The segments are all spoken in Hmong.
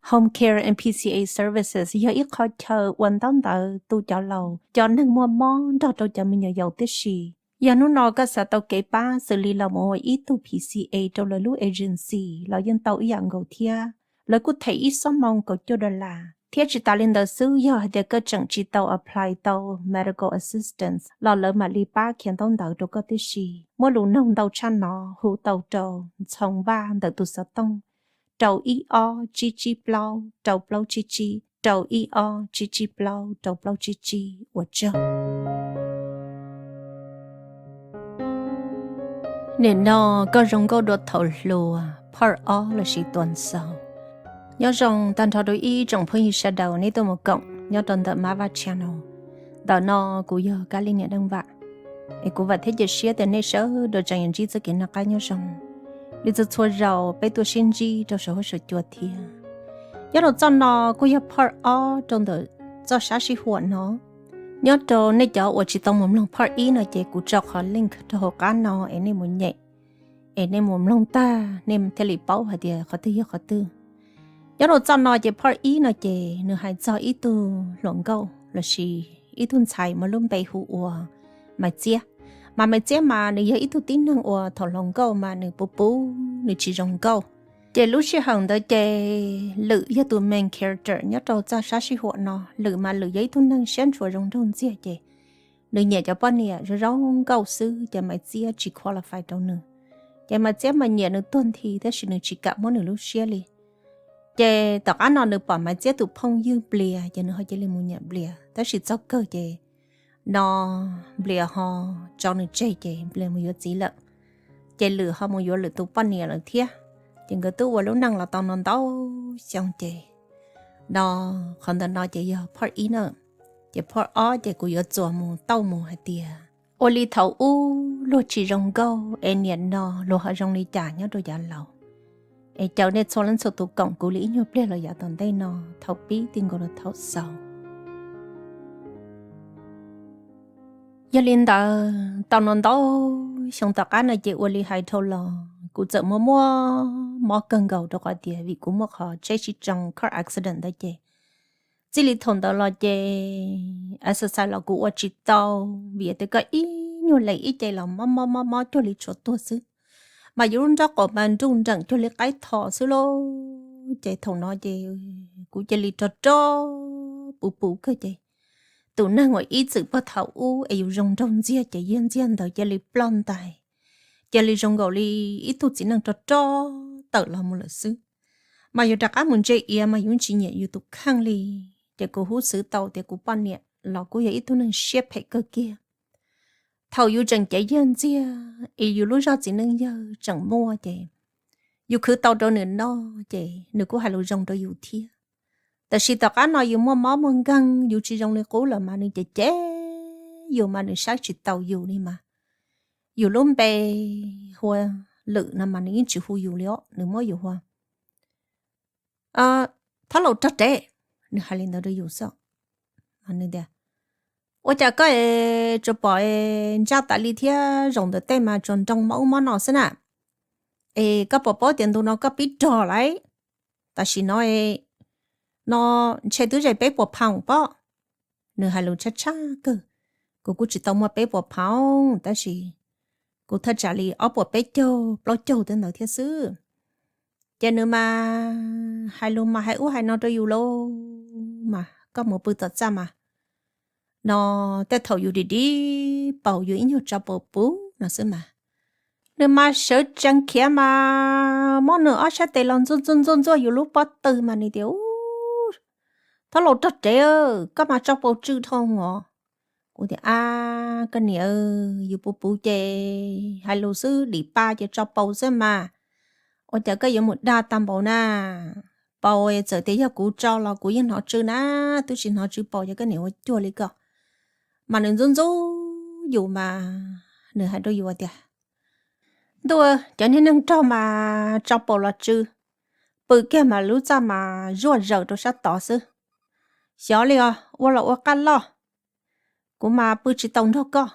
Home Care and P C A Services yog ib qho chaw ua ntaub ntawv tu cov laus, cov neeg muaj mob nrog rau cov me nyuam yaus tib si. Yog hnub no koj xav tau kev pab xws li los mus ua ib tug P C A rau lawv lub agency los yeej tau ib yam nkaus thiab. Lawv kuj them ib xuab moos kaum cuaj dollar. Thiab tsis tas li ntawd xwb, yog hais tias koj tseem tsis tau apply tau medical assistance los lawv mam li pab khiav ntaub ntawv rau koj tib si. Muaj lus noog ntau tshaj no hu tau rau Ntxhoo Vaj ntawm tus xov tooj rau ib ob tsib tsib plaub rau plaub tsib tsib, rau ib ob tsib tsib plaub rau plaub tsib tsib. Ua tsaug. Nim no koj zoo nkauj dua thaum hluas part ob lossis tuas xaus. Nyob zoo tag nrho rau ib tsoom phooj ywg sawv daws nej tuaj mus koom nyob rau ntawm Mab Vaj channel. Ntawm no kuv yog Kab Lis niam Neej Vam, es kuv vam thiab cia siab tias nej sawv daws tseem yuav ntsib txoj kev noj qab nyob zoo li txhua txhua zaus peb tuaj sib ntsib rau saum huab saum cua thiab. Nyob rau txoj no kuj yog part ob rau ntawm txoj sab sib huam no. Nyob rau nej cov uas tsis tau mus mloog part ib no ces kuv tso qhov link rau hauv qab no es nej mus nyem, es nej mus mloog tag nej thiaj li paub hais tias qhov twg yog qhov twg. Nyob rau txoj no ces part ib no ces nws hais txog ib tug hluas nkauj lossis ib tug ntxhais muaj lub npe hu ua Maiv Txiab. Mas Maiv Txiab mas nws yog ib tug tib neeg uas thaum hluas nkauj mas nws puv puv, nws tsis zoo nkauj. Ces lub sij hawm ntawd ces Lwm yog tus main character nyob rau txoj sab sib huam no. Lwm mas Lwm yog ib tug neeg siab ntshua zoo nraug ntxiag ces nws nyiam cov poj niam zoo zoo nkauj xwb ces Maiv Txiab tsis qualify rau nws. Ces Maiv Txiab mas nyiam nws tuag nthi tab sis nws tsis kam muab nws lub siab li. Ces tom qab no nws pom Maiv Txiab tus phooj ywg Nplias ces nws ho cia li mus nyiam Nplias, tab sis txog kawg ces no Nplias ho tso nws tseg ces Nplias mus yuav txiv lawm. Ces Lwm ho mus yuav Lwm tus poj niam lawm thiab. Ces nkawd twb ua lub neej los tau no ntau xyoo ces no qhov ntawm no ces yog part ib na. Ces part ob ces kuv yuav txuas mus tauj mus hais tias ua li thaum ub luag tsis zoo nkauj es nim no luag ho zoo li cas nyob rau yav laus. Es caw nej txhua leej txhua tus koom kuv li ib nyuag pliag los yav tom ntej no thaum pib ti nkaus rau thaum xaus. Yog li ntawd tau no ntau xyoo tom qab no ces ua li hais dhau los kuv txawm muaj muaj mob kawg nkaus rau qhov tias vim kuv muaj qhov tsheb sib tsoo car accident ntawd ces txij li thaum ntawd los ces exercise los kuv ua tsis tau, vim tias koj ib nyuag lees ib ce los mob mob mob mob cuag li tshuav tuag xwb. Mas yus lub nraub qaum mas nruj nreem cuag li qaib tho xwb lauj. Ces thaum no ces kuv cia li rog rog puv puv kawg ces tus neeg uas ib txwm puag thaum ub es yus zoo nraug ntxiag ces yiag ntxiag ntawd cia li ploj ntais, cia li zoo nkaus li ib tug txiv neej rog rog tawm los mus lawm xwb. Mas yus rov qab mus ntse iav mas yus tsis nyiam yus tus kheej li. Ces kuv hub xwv tau tias kuv poj niam los kuj yog ib tug neeg siab phem kawg kiag. Thaum yus tseem cev yiag ntxiag es yus lub zog txiv neej yawg tseem muaj ces yus khwv tau rau nws noj ces nws kuj hais lus zoo rau yus thiab. Tab sis tom qab no yus muaj mob muaj nkeeg yus tsis zoo li qub lawm mas nws ces ces yus mas nws saib tsis taus yus li mas. Yus lub npe hu ua Lwm no mas nws yeej tsis hu yus li os, nws muab yus hu ua Thab Laus Rog Rev, nws hais li ntawd rau yus xwb. Nws tias ua cas koj es tsuas pom ntsaj tas li thiab zaum ntawm tej mas tsuas nroo mob ub mob no xwb na. Es koj puas paub tias ntu no koj pib rog lawm? Tam sim no no ntshe twb ze peb puas phaum pob. Nws hais lus tshab tshab kawg. Kuv kuj tsis tau muaj peb puas phaum tab sis kuv thaj tsam li ob puas peb caug plaub caug tej ntawd thiab xwb. Ces nws mas hais lus mas hais ub hais no rau yus lauj, mas koj mus pw tom txaj mas no tej thaum yus dim dim paus yus ib nyuag tso paus puv no xwb mas. Nws mas sawv tsees khiav mas muab nws ob sab tes los ntxuaj ntxuaj ntxuaj ntxuaj yus lub pob tw mas nws tias ub, Thab Laus Rog Rev, koj mas tso paus tsw dhau os. Kuv tias ab koj niam, yus puv puv ces hais lus xwb dim pa ces tso paus xwb mas. Ua cas koj yuav mus dag tag npaum na? Paus txawm tias yog kuv tso los kuv yeej hnov tsw na, twb tsis hnov tsw paus ces koj niam ua cuag li koj. Mas nws ntxub ntxub yus mas nws hais rau yus tias ntuj, cov niag neeg rog mas tso paus los tsw, pw kiag mas lub txaj mas zuaj zaws rau sab tod xwb. Xyov li os, ua los ua qaj loj, kuv mas pw tsis tau nrog koj.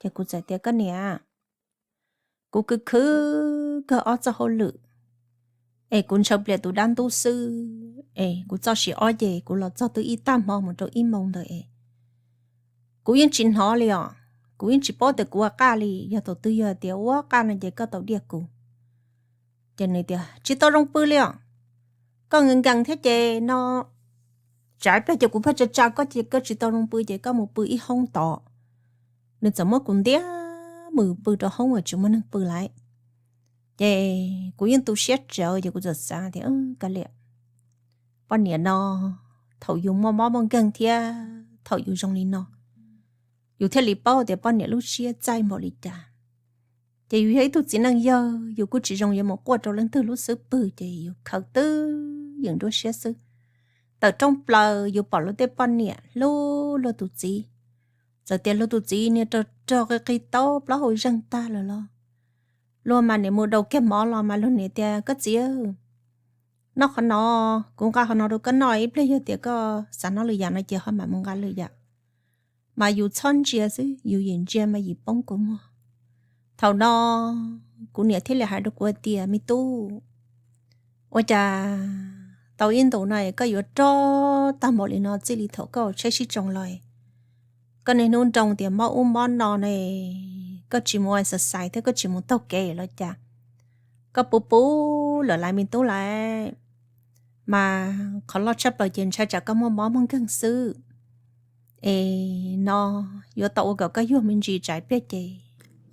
Ces kuv txawm tias koj niam, kuv khwv khwv kawg ob txoj hauj lwm, Es kuv ntshaw plias tus dab ntub xwb es kuv txoj sia ob ces kuv los txog twb ib tag hmo mus rau ib moos ntawd es kuv yeej tsis hnov li os. Kuv yeej tsis paub tias kuv ua qaj li, yog thaum twg yog tias ua qaj no ces koj tau diaj kuv. Ces nws tias tsis tau zoo pw li os, koj nkees nkees thiab ces no tsam ib pliag ces kuv pheej tsa tsa koj ces koj tsis tau zoo pw ces koj mus pw ib hoob tod. Nws txawm muab kuv ntiab mus pw rau hoob uas tsis muaj neeg pw lawm. Ces kuv yeej tu siab tsawv ces kuv txawm xav tias kav liam, poj niam no thaum yus muaj mob muaj nkeeg thiab thaum yus zoo li no, yus thiaj li paub tias poj niam lub siab txaij npaum li cas. Ces yus yog ib tug txiv neej yawg, yus kuj tsis zoo yuav mus quaj rau leej twg lub xub pwg ces yus khaws twb yeem nruab siab xwb. Tawm rooj plaws yus pom luag tej poj niam hlub luag tus txiv, txawm tias luag tus txiv niag rog rog qig qig tau plaub hau zeeg tag lawm los luag mas niam mus daus kiag mov los mas luag niam tias koj txiv, noj qhov no, kuv nqa qhov no rau koj noj, ib pliag yog tias koj xav noj lwm yam no ces ho mam mus nqa lwm yam. Mas yus txhob ntsia xwb, yus yim ntsia mas yim poob kua muag. Thaum no kuv niam thiaj li hais rau kuv tias me tub, ua cas tau ib ntus no koj yuav rog tag npaum li no txij li thaum koj tsheb sib tsoo los? Koj niaj hnub nroo tias mob ub mob no ne, koj tsis mus exercise thiab koj tsis mus taug kev los cas? Koj puv puv lawm laiv me tub laiv, mas qhov loj tshaj plaws ces ntshai tsam koj muaj mob muaj nkeeg xwb. Es no yuav tau ua kom koj yuag me ntsis tsam ib pliag ces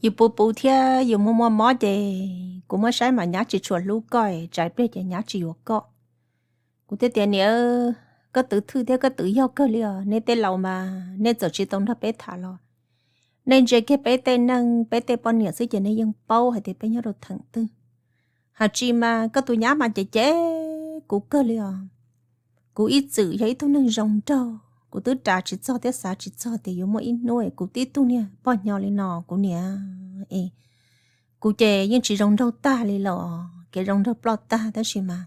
yus puv puv thiab yus muaj muaj mob ces kuv muab saib mas nyab tsis tshua hlub koj, tsam ib pliag ces nyab tsis yuav koj. Kuv thiaj tias niam, koj twv thwj thiab koj twv yog kawg li os. Nej tej laus mas nej txawm tsis tau nrog peb tham los nej ntsia kiag peb tej neej peb tej poj niam xwb ces nej yeej paub hais tias peb nyob rau theem twg. Hais tsis mas koj tus nyab mas ces ces kuv kawg li os. Kuv ib txwm yog ib tug neeg zoo nraug, kuv twb ras tsis txog thiab xav tsis txog tias yuav muaj ib hnub kuv tib tug niag poj nyo li no kuv niam es. Kuv ces yeej tsis zoo nraug tag li los kev zoo nraug ploj tag tab sis mas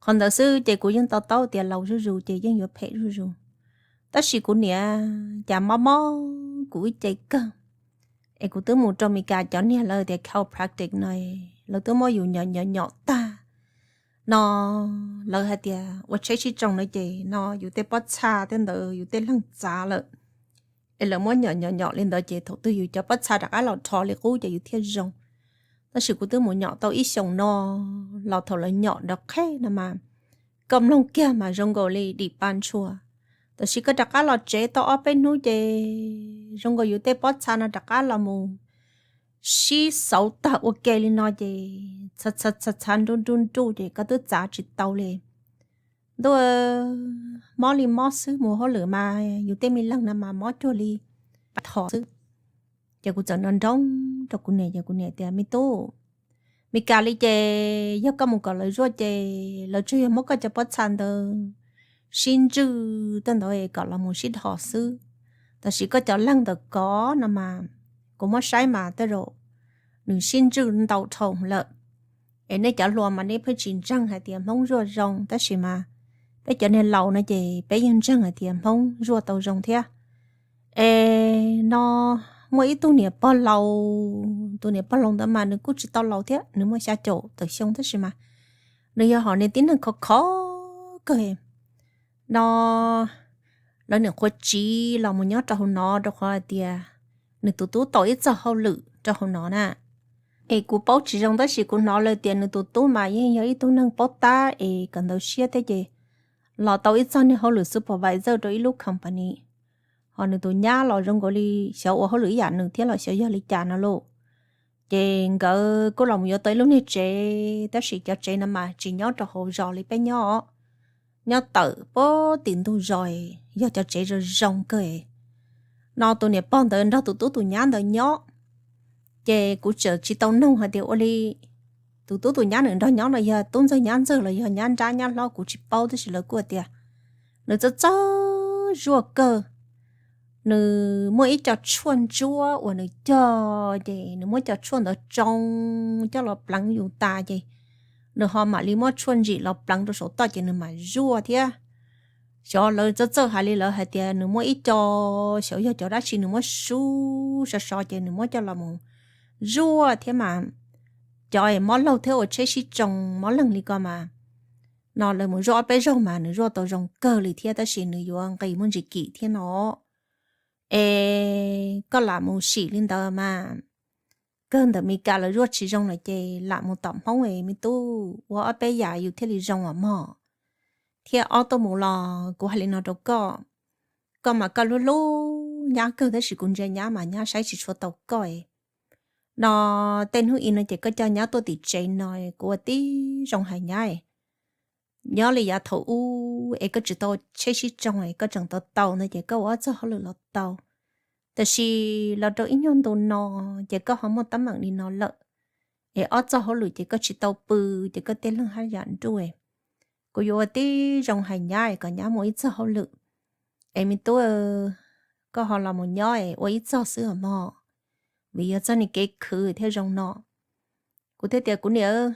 qhov ntawd xwb ces kuv yeej to taub tias laus zuj zus ces yeej yuav phem zuj zus. Tab sis kuv niam cas mob mob kuv ib ce kawg. Es kuv twb mus rau Meskas cov niag lawv tias chiropractic no, lawv twb muab yus nyom nyom nyom tag no, lawv hais tias ua tsheb sib tsoo no ces no yus tej pob txha tej ntawd yus tej leeg txav lawm. Es lawv muab nyom nyom nyom li ntawd ces thaum twg yus cov pob txha rov qab los rho li qub ces yus thiaj zoo. Tab sis kuv twb mus nyom tau ib xyoos no los thaum lawv nyom nrov qheb no mas koj mloog kiag mas zoo nkaus li dim pa ntshua. Tab sis koj rov qab los tsev tau ob peb hnub ces zoo nkaus yus tej pob txha no rov qab los mus sib xauv tag ua ke li no ces txha txha txha nruj nruj nruj ces koj twb txav tsis tau li. Ntuj, mob li mob xwb, mus hauj lwm mas yus tej me leeg no mas mob cuag li thom xwb. Ces kuv txawm nroo nroo rau kuv niam ces kuv niam tias me tub, Meskas li ces yog koj mus kom lawv zuaj ces lawv tsuas yog muab koj cov pob txha ntawd sib ntswj tej ntawd kom los mus sib dhos xwb. Tab sis koj cov leeg ntawm koj no mas kuv muab saib mas tej zaum nws sib ntswj ntau dhau lawm. Es nej cov hluas mas nej pheej tsis ntseeg hais tias Hmoob zuaj zoo tab sis mas peb cov niag laus no ces peb yeej ntseeg hais tias Hmoob zuaj tau zoo thiab. Es no muaj ib tug niam pog laus, tus niam pog laus ntawd mas nws kuj tsis tau laus thiab, nws muaj xya caum tawm xyoo tab sis mas nws yog hom niag tib neeg khov kho kawg no. Lawv niam qhuav tsiv los mus nyob rau hauv no rau qhov hais tias nws tus tub tau ib txoj hauj lwm rau hauv no na. Es kuv paub tsis zoo tab sis kuv hnov lawv tias nws tus tub mas yeej yog ib tug neeg paub tab es kawm ntawv siab thiab ces los tau ib txoj niag hauj lwm supervisor rau ib lub company. Ho nws tus nyab los zoo nkaus li xyov ua hauj lwm ib yam nws thiab los xyov yog li cas no lauj. Ces nkawd kuj los mus yuav tau ib lub niag tsev tab sis cov tsev no mas tsis nyob rau hauv zos li peb nyob, nyob tawm puag tim ntug zos, yog cov tsev zoo zoo kawg. No tus niam pog ntawd nrog tus tub tus nyab ntawd nyob, ces kuv tseem tsis tau nug hais tias ua li tus tub tus nyab nws nrog nyob no yog tub ntxawg nyab ntxawg los yog nyab nrab nyab hlob kuv tsis paub tab sis lawv kuj tias nws txawj txawj zuaj kawg. Nws muaj ib co tshuaj ntsuab uas nws cog ces nws muab cov tshuaj ntawd tsoo coj los pleev yus tas ces nws ho mam li muab tshuaj ntsim los pleev rau saum toj ces nws mam zuaj thiab. Xyov lawv txawj txawj hais li lawv hais tias nws muaj ib co, xyov yog cov dab tsi nws muab sub so so ces nws muab coj los mus zuaj thiab mas cov es mob laug thiab ua tsheb sib tsoo mob leeg li ko mas, no lawv mus zuaj ob peb zaug mas nws zuaj tau zoo kawg li thiab, tab sis nws yuav nqis muaj ntsis kim thiab no. Es koj lam mus sim li ntawd mas, kawg ntawm Mes Kas lawv zuaj tsis zoo lawm ces lam mus tom Hmoob es me tub ua ob peb yam yus thiaj li zoo os mog. Thiab ob tuaj mus los kuv hais li no rau koj, koj mas koj hlub hlub nyab kawg tab sis kuv ntsia nyab mas nyab saib tsis tshua tau koj. No tej hnub ib no ces koj coj nyab tuaj tim tsev no, kuv ua tib zoo hais nyab, nyob li yav thaum ub es koj tsis tau tsheb sib tsoo es koj tseem tau tau ntawd ces koj ua ob txoj hauj lwm los tau. Tab sis los rau ib nyuag ntu no ces koj ho muaj teeb meem li no lawm, es ob txoj hauj lwm ces koj tsis tau pw, ces koj tej leeg haj yam nruj. Kuv yuav ua tib zoo hais nyab kom nyab mus ib txoj hauj lwm, es me tub, koj ho los mus nyob es ua ib txoj xwb os mog, vim yog txoj niag kev khwv thiaj zoo no. Kuv thiaj tias kuv niam,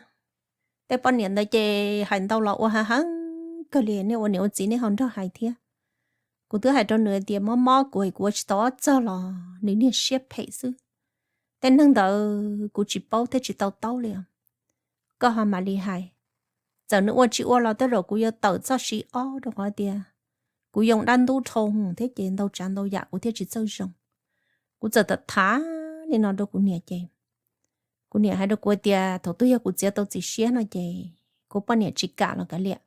tej poj niam ntawd ces hais ntau los ua heev heev kawg li, nej ua niam ua txiv nej ho nrog hais thiab. Kuv twb hais rau nws tias mob mob kuv es kuv ua tsis tau ob txoj los nws niag siab phem xwb. Tej neeg ntawd kuv tsis paub thiab tsis tau taub li os. Koj ho mam li hais, txawm nws ua tsis ua los tej zaum kuv yuav tawm txoj siv ob rau qhov tias kuv yoo dab ntub dhau thiab ces ntau tsav ntau yam kuv thiaj tsis txawj zoo. Kuv txawm tham tham li no rau kuv niam ces kuv niam hais rau kuv tias thaum twg yog kuv txiav tau txim siab no ces kuv poj niam tsis kam los kav liam,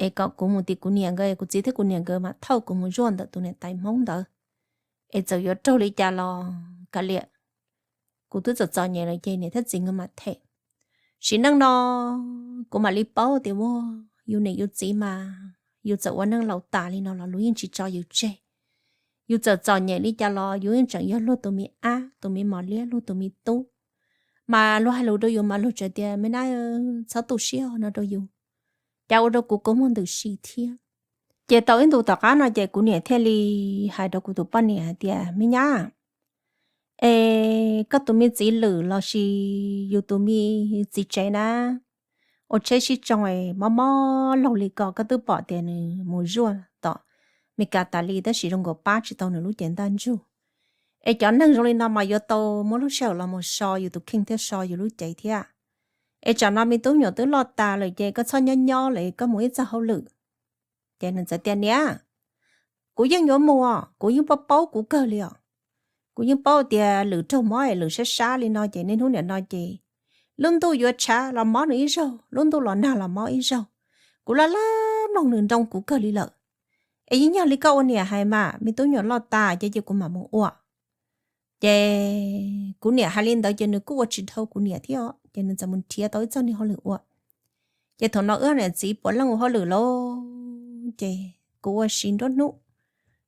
es kom kuv mus tim kuv niam nkawd, kuv txiv thiab kuv niam nkawd mam thauj kuv mus zuaj ntawm tus niam tais Hmoob ntawd, es txawm yuav raug li cas los kav liam. Kuv twb txom txom nyem lawm ces niam thiab txiv nkawd mam them. Sim neej no kuv mam li paub tias ua yus niam yus txiv mas yus txawm ua neej laus tas li no los luag yeej tsis tso yus tseg. Yus txawm txom nyem li cas los yus yeej tseem yog luag tus me ab, tus me mos liab, luag tus me tub. Mas luag hais lus rau yus mas luag tseem tias me nab, txhob tu siab no rau yus, cas ua rau kuv kua muag ntws si thiab. Ces tau ib ntus tom qab no ces kuv niam thiaj li hais rau kuv tus poj niam hais tias me nyab, es koj tus me txiv lwm lossis yus tus me txiv tsev na, ua tsheb sib tsoo es mob mob laug li ko, koj twb pom tias nws mus zuaj tom Mes Kas tas li tab sis zoo nkaus pab tsis tau nws lub cev ntaj ntsug. Es cov neeg zoo li no mas yuav tau muab lub sij hawm los mus so yus tus kheej thiab so yus lub cev thiab. Es tsam no me tub nyuam twb loj tas lawm ces koj txhob nyob nyob lawm, koj mus ib txoj hauj lwm. Ces nws txawm tias niam, kuv yeej yuav mus os, kuv yeej paub paub kuv kawg li os. Kuv yeej paub tias lwm raug mob es lwm sab sab li no ces niaj hnub niam no ces lub ntuj yuav tshav los mob nws ib zaug, lub ntuj los nag los mob ib zaug. Kuv laj laj mloog nws nroo kuv kawg li lawm. Es yeej yog li koj ua niam hais mas, me tub nyuam loj tas ces cia kuv mam mus ua. Ces kuv niam hais li ntawd ces nws kuj ua tsis dhau kuv niam thiab os, ces nws txawm mus nrhiav tau ib txoj niag hauj lwm ua. Ces thaum no wb niam txiv puav leej ua hauj lwm lauj, ces kuv ua si nruab hnub,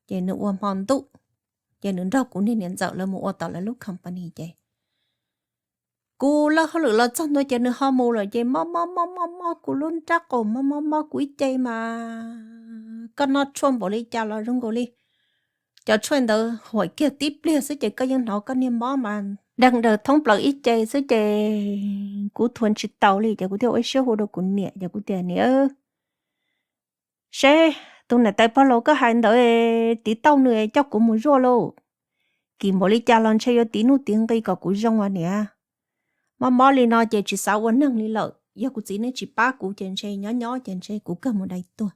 ces nws ua hmo ntuj, ces nws nrog kuv niag niam ntxawm lawv mus ua tom lawv lub company ces kuv lawb hauj lwm los txog ntua ces nws ho mus lawm ces mob mob mob mob mob kuv lub nrab qaum, mob mob mob kuv ib ce mas koj noj tshuaj npaum li cas los zoo nkaus li cov tshuaj ntawd huam kiag tib pliag xwb ces koj yeej hnov koj niag mob mas deeg daws thoob plaws ib ce xwb ces kuv thuam tsis taus li ces kuv thiaj ua ib siab hu rau kuv niam ces kuv tias niam, seb tus niam tais pog laus koj hais ntawd tiv tauj nws coj kuv mus zuaj lauj. Kim npaum li cas los ntshe yuav tiv nuj tiv nqi kom kuv zoo as niam. Mob mob li no ces tsis xav ua neeg li lawm, yog kuv txiv neb tsis pab kuv ces ntshe nyob nyob ces ntshe kuv kawg mus dai tuag.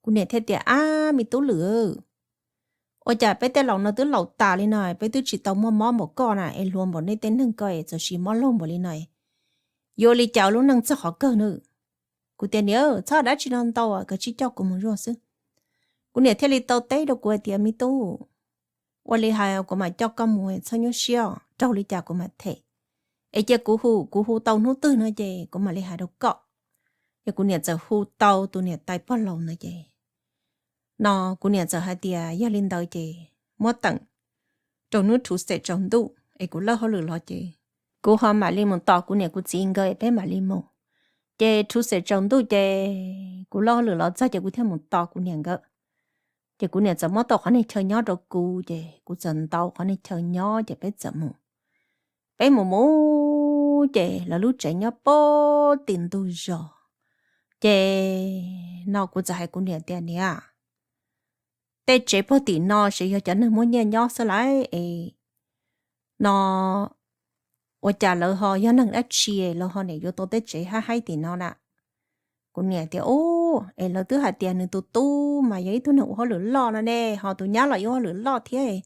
Kuv niam thiaj tias ab me tub lwm, ua cas peb tej laus no twb laus tas li no peb twb tsis tau muaj mob npaum koj na es hluas npaum nej tej neeg ko es txawm sis mob laug npaum li no, yuav ua li cas lub neej txog qhov kawg na. Kuv tias niam txhob dab tsi no ntau, koj tsis coj kuv mus zuaj xwb. Kuv niam thiaj li tau teb rau kuv hais tias me tub, ua li hais kuv mam coj koj mus txhob nyuaj siab, raug li cas kuv mam them. Es cia kuv hu, kuv hu tau hnub twg no ces kuv mam li hais rau koj. Ces kuv niam txawm hu tau tus niam tais pog laus ntawd ces no kuv niam txawm hais tias yog li ntawd ces muab teem rau hnub rhuv xeem tsaus ntuj es kuv lawb hauj lwm los ces kuv ho mam li mus tos kuv niam kuv txiv nkawd es peb mam li mus. Ces rhuv xeem tsaus ntuj ces kuv lawb hauj lwm los txog ces kuv thiaj mus tos kuv niam nkawd. Ces kuv niam txawm muab tau qhov niag chaw nyob rau kuv ces kuv txawm ntaus qhov niag chaw nyob ces peb txawm mus. Peb mus mus ces lawv lub tsev nyob pem tim ntug zos. Ces no kuv txawm hais kuv niam tias niam, tej tsev pem tim no ces yog cov neeg muaj nyiaj nyob xwb lauj es no ua cas lawv ho yog neeg dab tsi lawv ho niam yuav tau tej tsev haib haib tim no na? Kuv niam tias, Ub, es lawv twb hais tias nws tus tub mas yog ib tug neeg ua hauj lwm loj no ne, ho tus nyab los ua hauj lwm loj thiab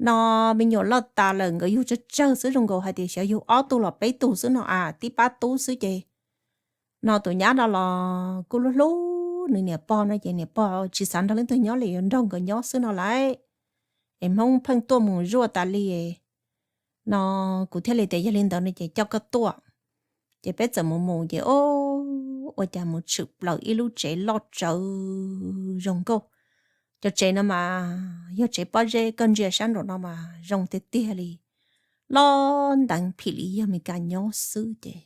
no, me nyuam loj tas lawm nkawd yug tsawg tsawg xwb, zoo nkaus hais tias xyov yug ob tug los peb tug xwb no a, tib pab tub xwb ces no tus nyab no los kuj hlub hlub nws niam pog no ces niam pog tsis xav nrog leej twg nyob li, yuav nrog nkawd nyob xwb no lauj. Es Hmoob pheej tuaj mus zuaj tas li no, kuv thiaj li tias yog li ntawd no ces coj koj tuaj. Ces peb txawm mus mus ces o, ua cas mus tshwm plaws ib lub tsev loj tsawv zoo nkauj. Cov tsev no mas yog tsev pob zeb, koj ntsia sab nraum no mas zoo tiag tiag li, loj nteev phim li yog Meskas nyob xwb ces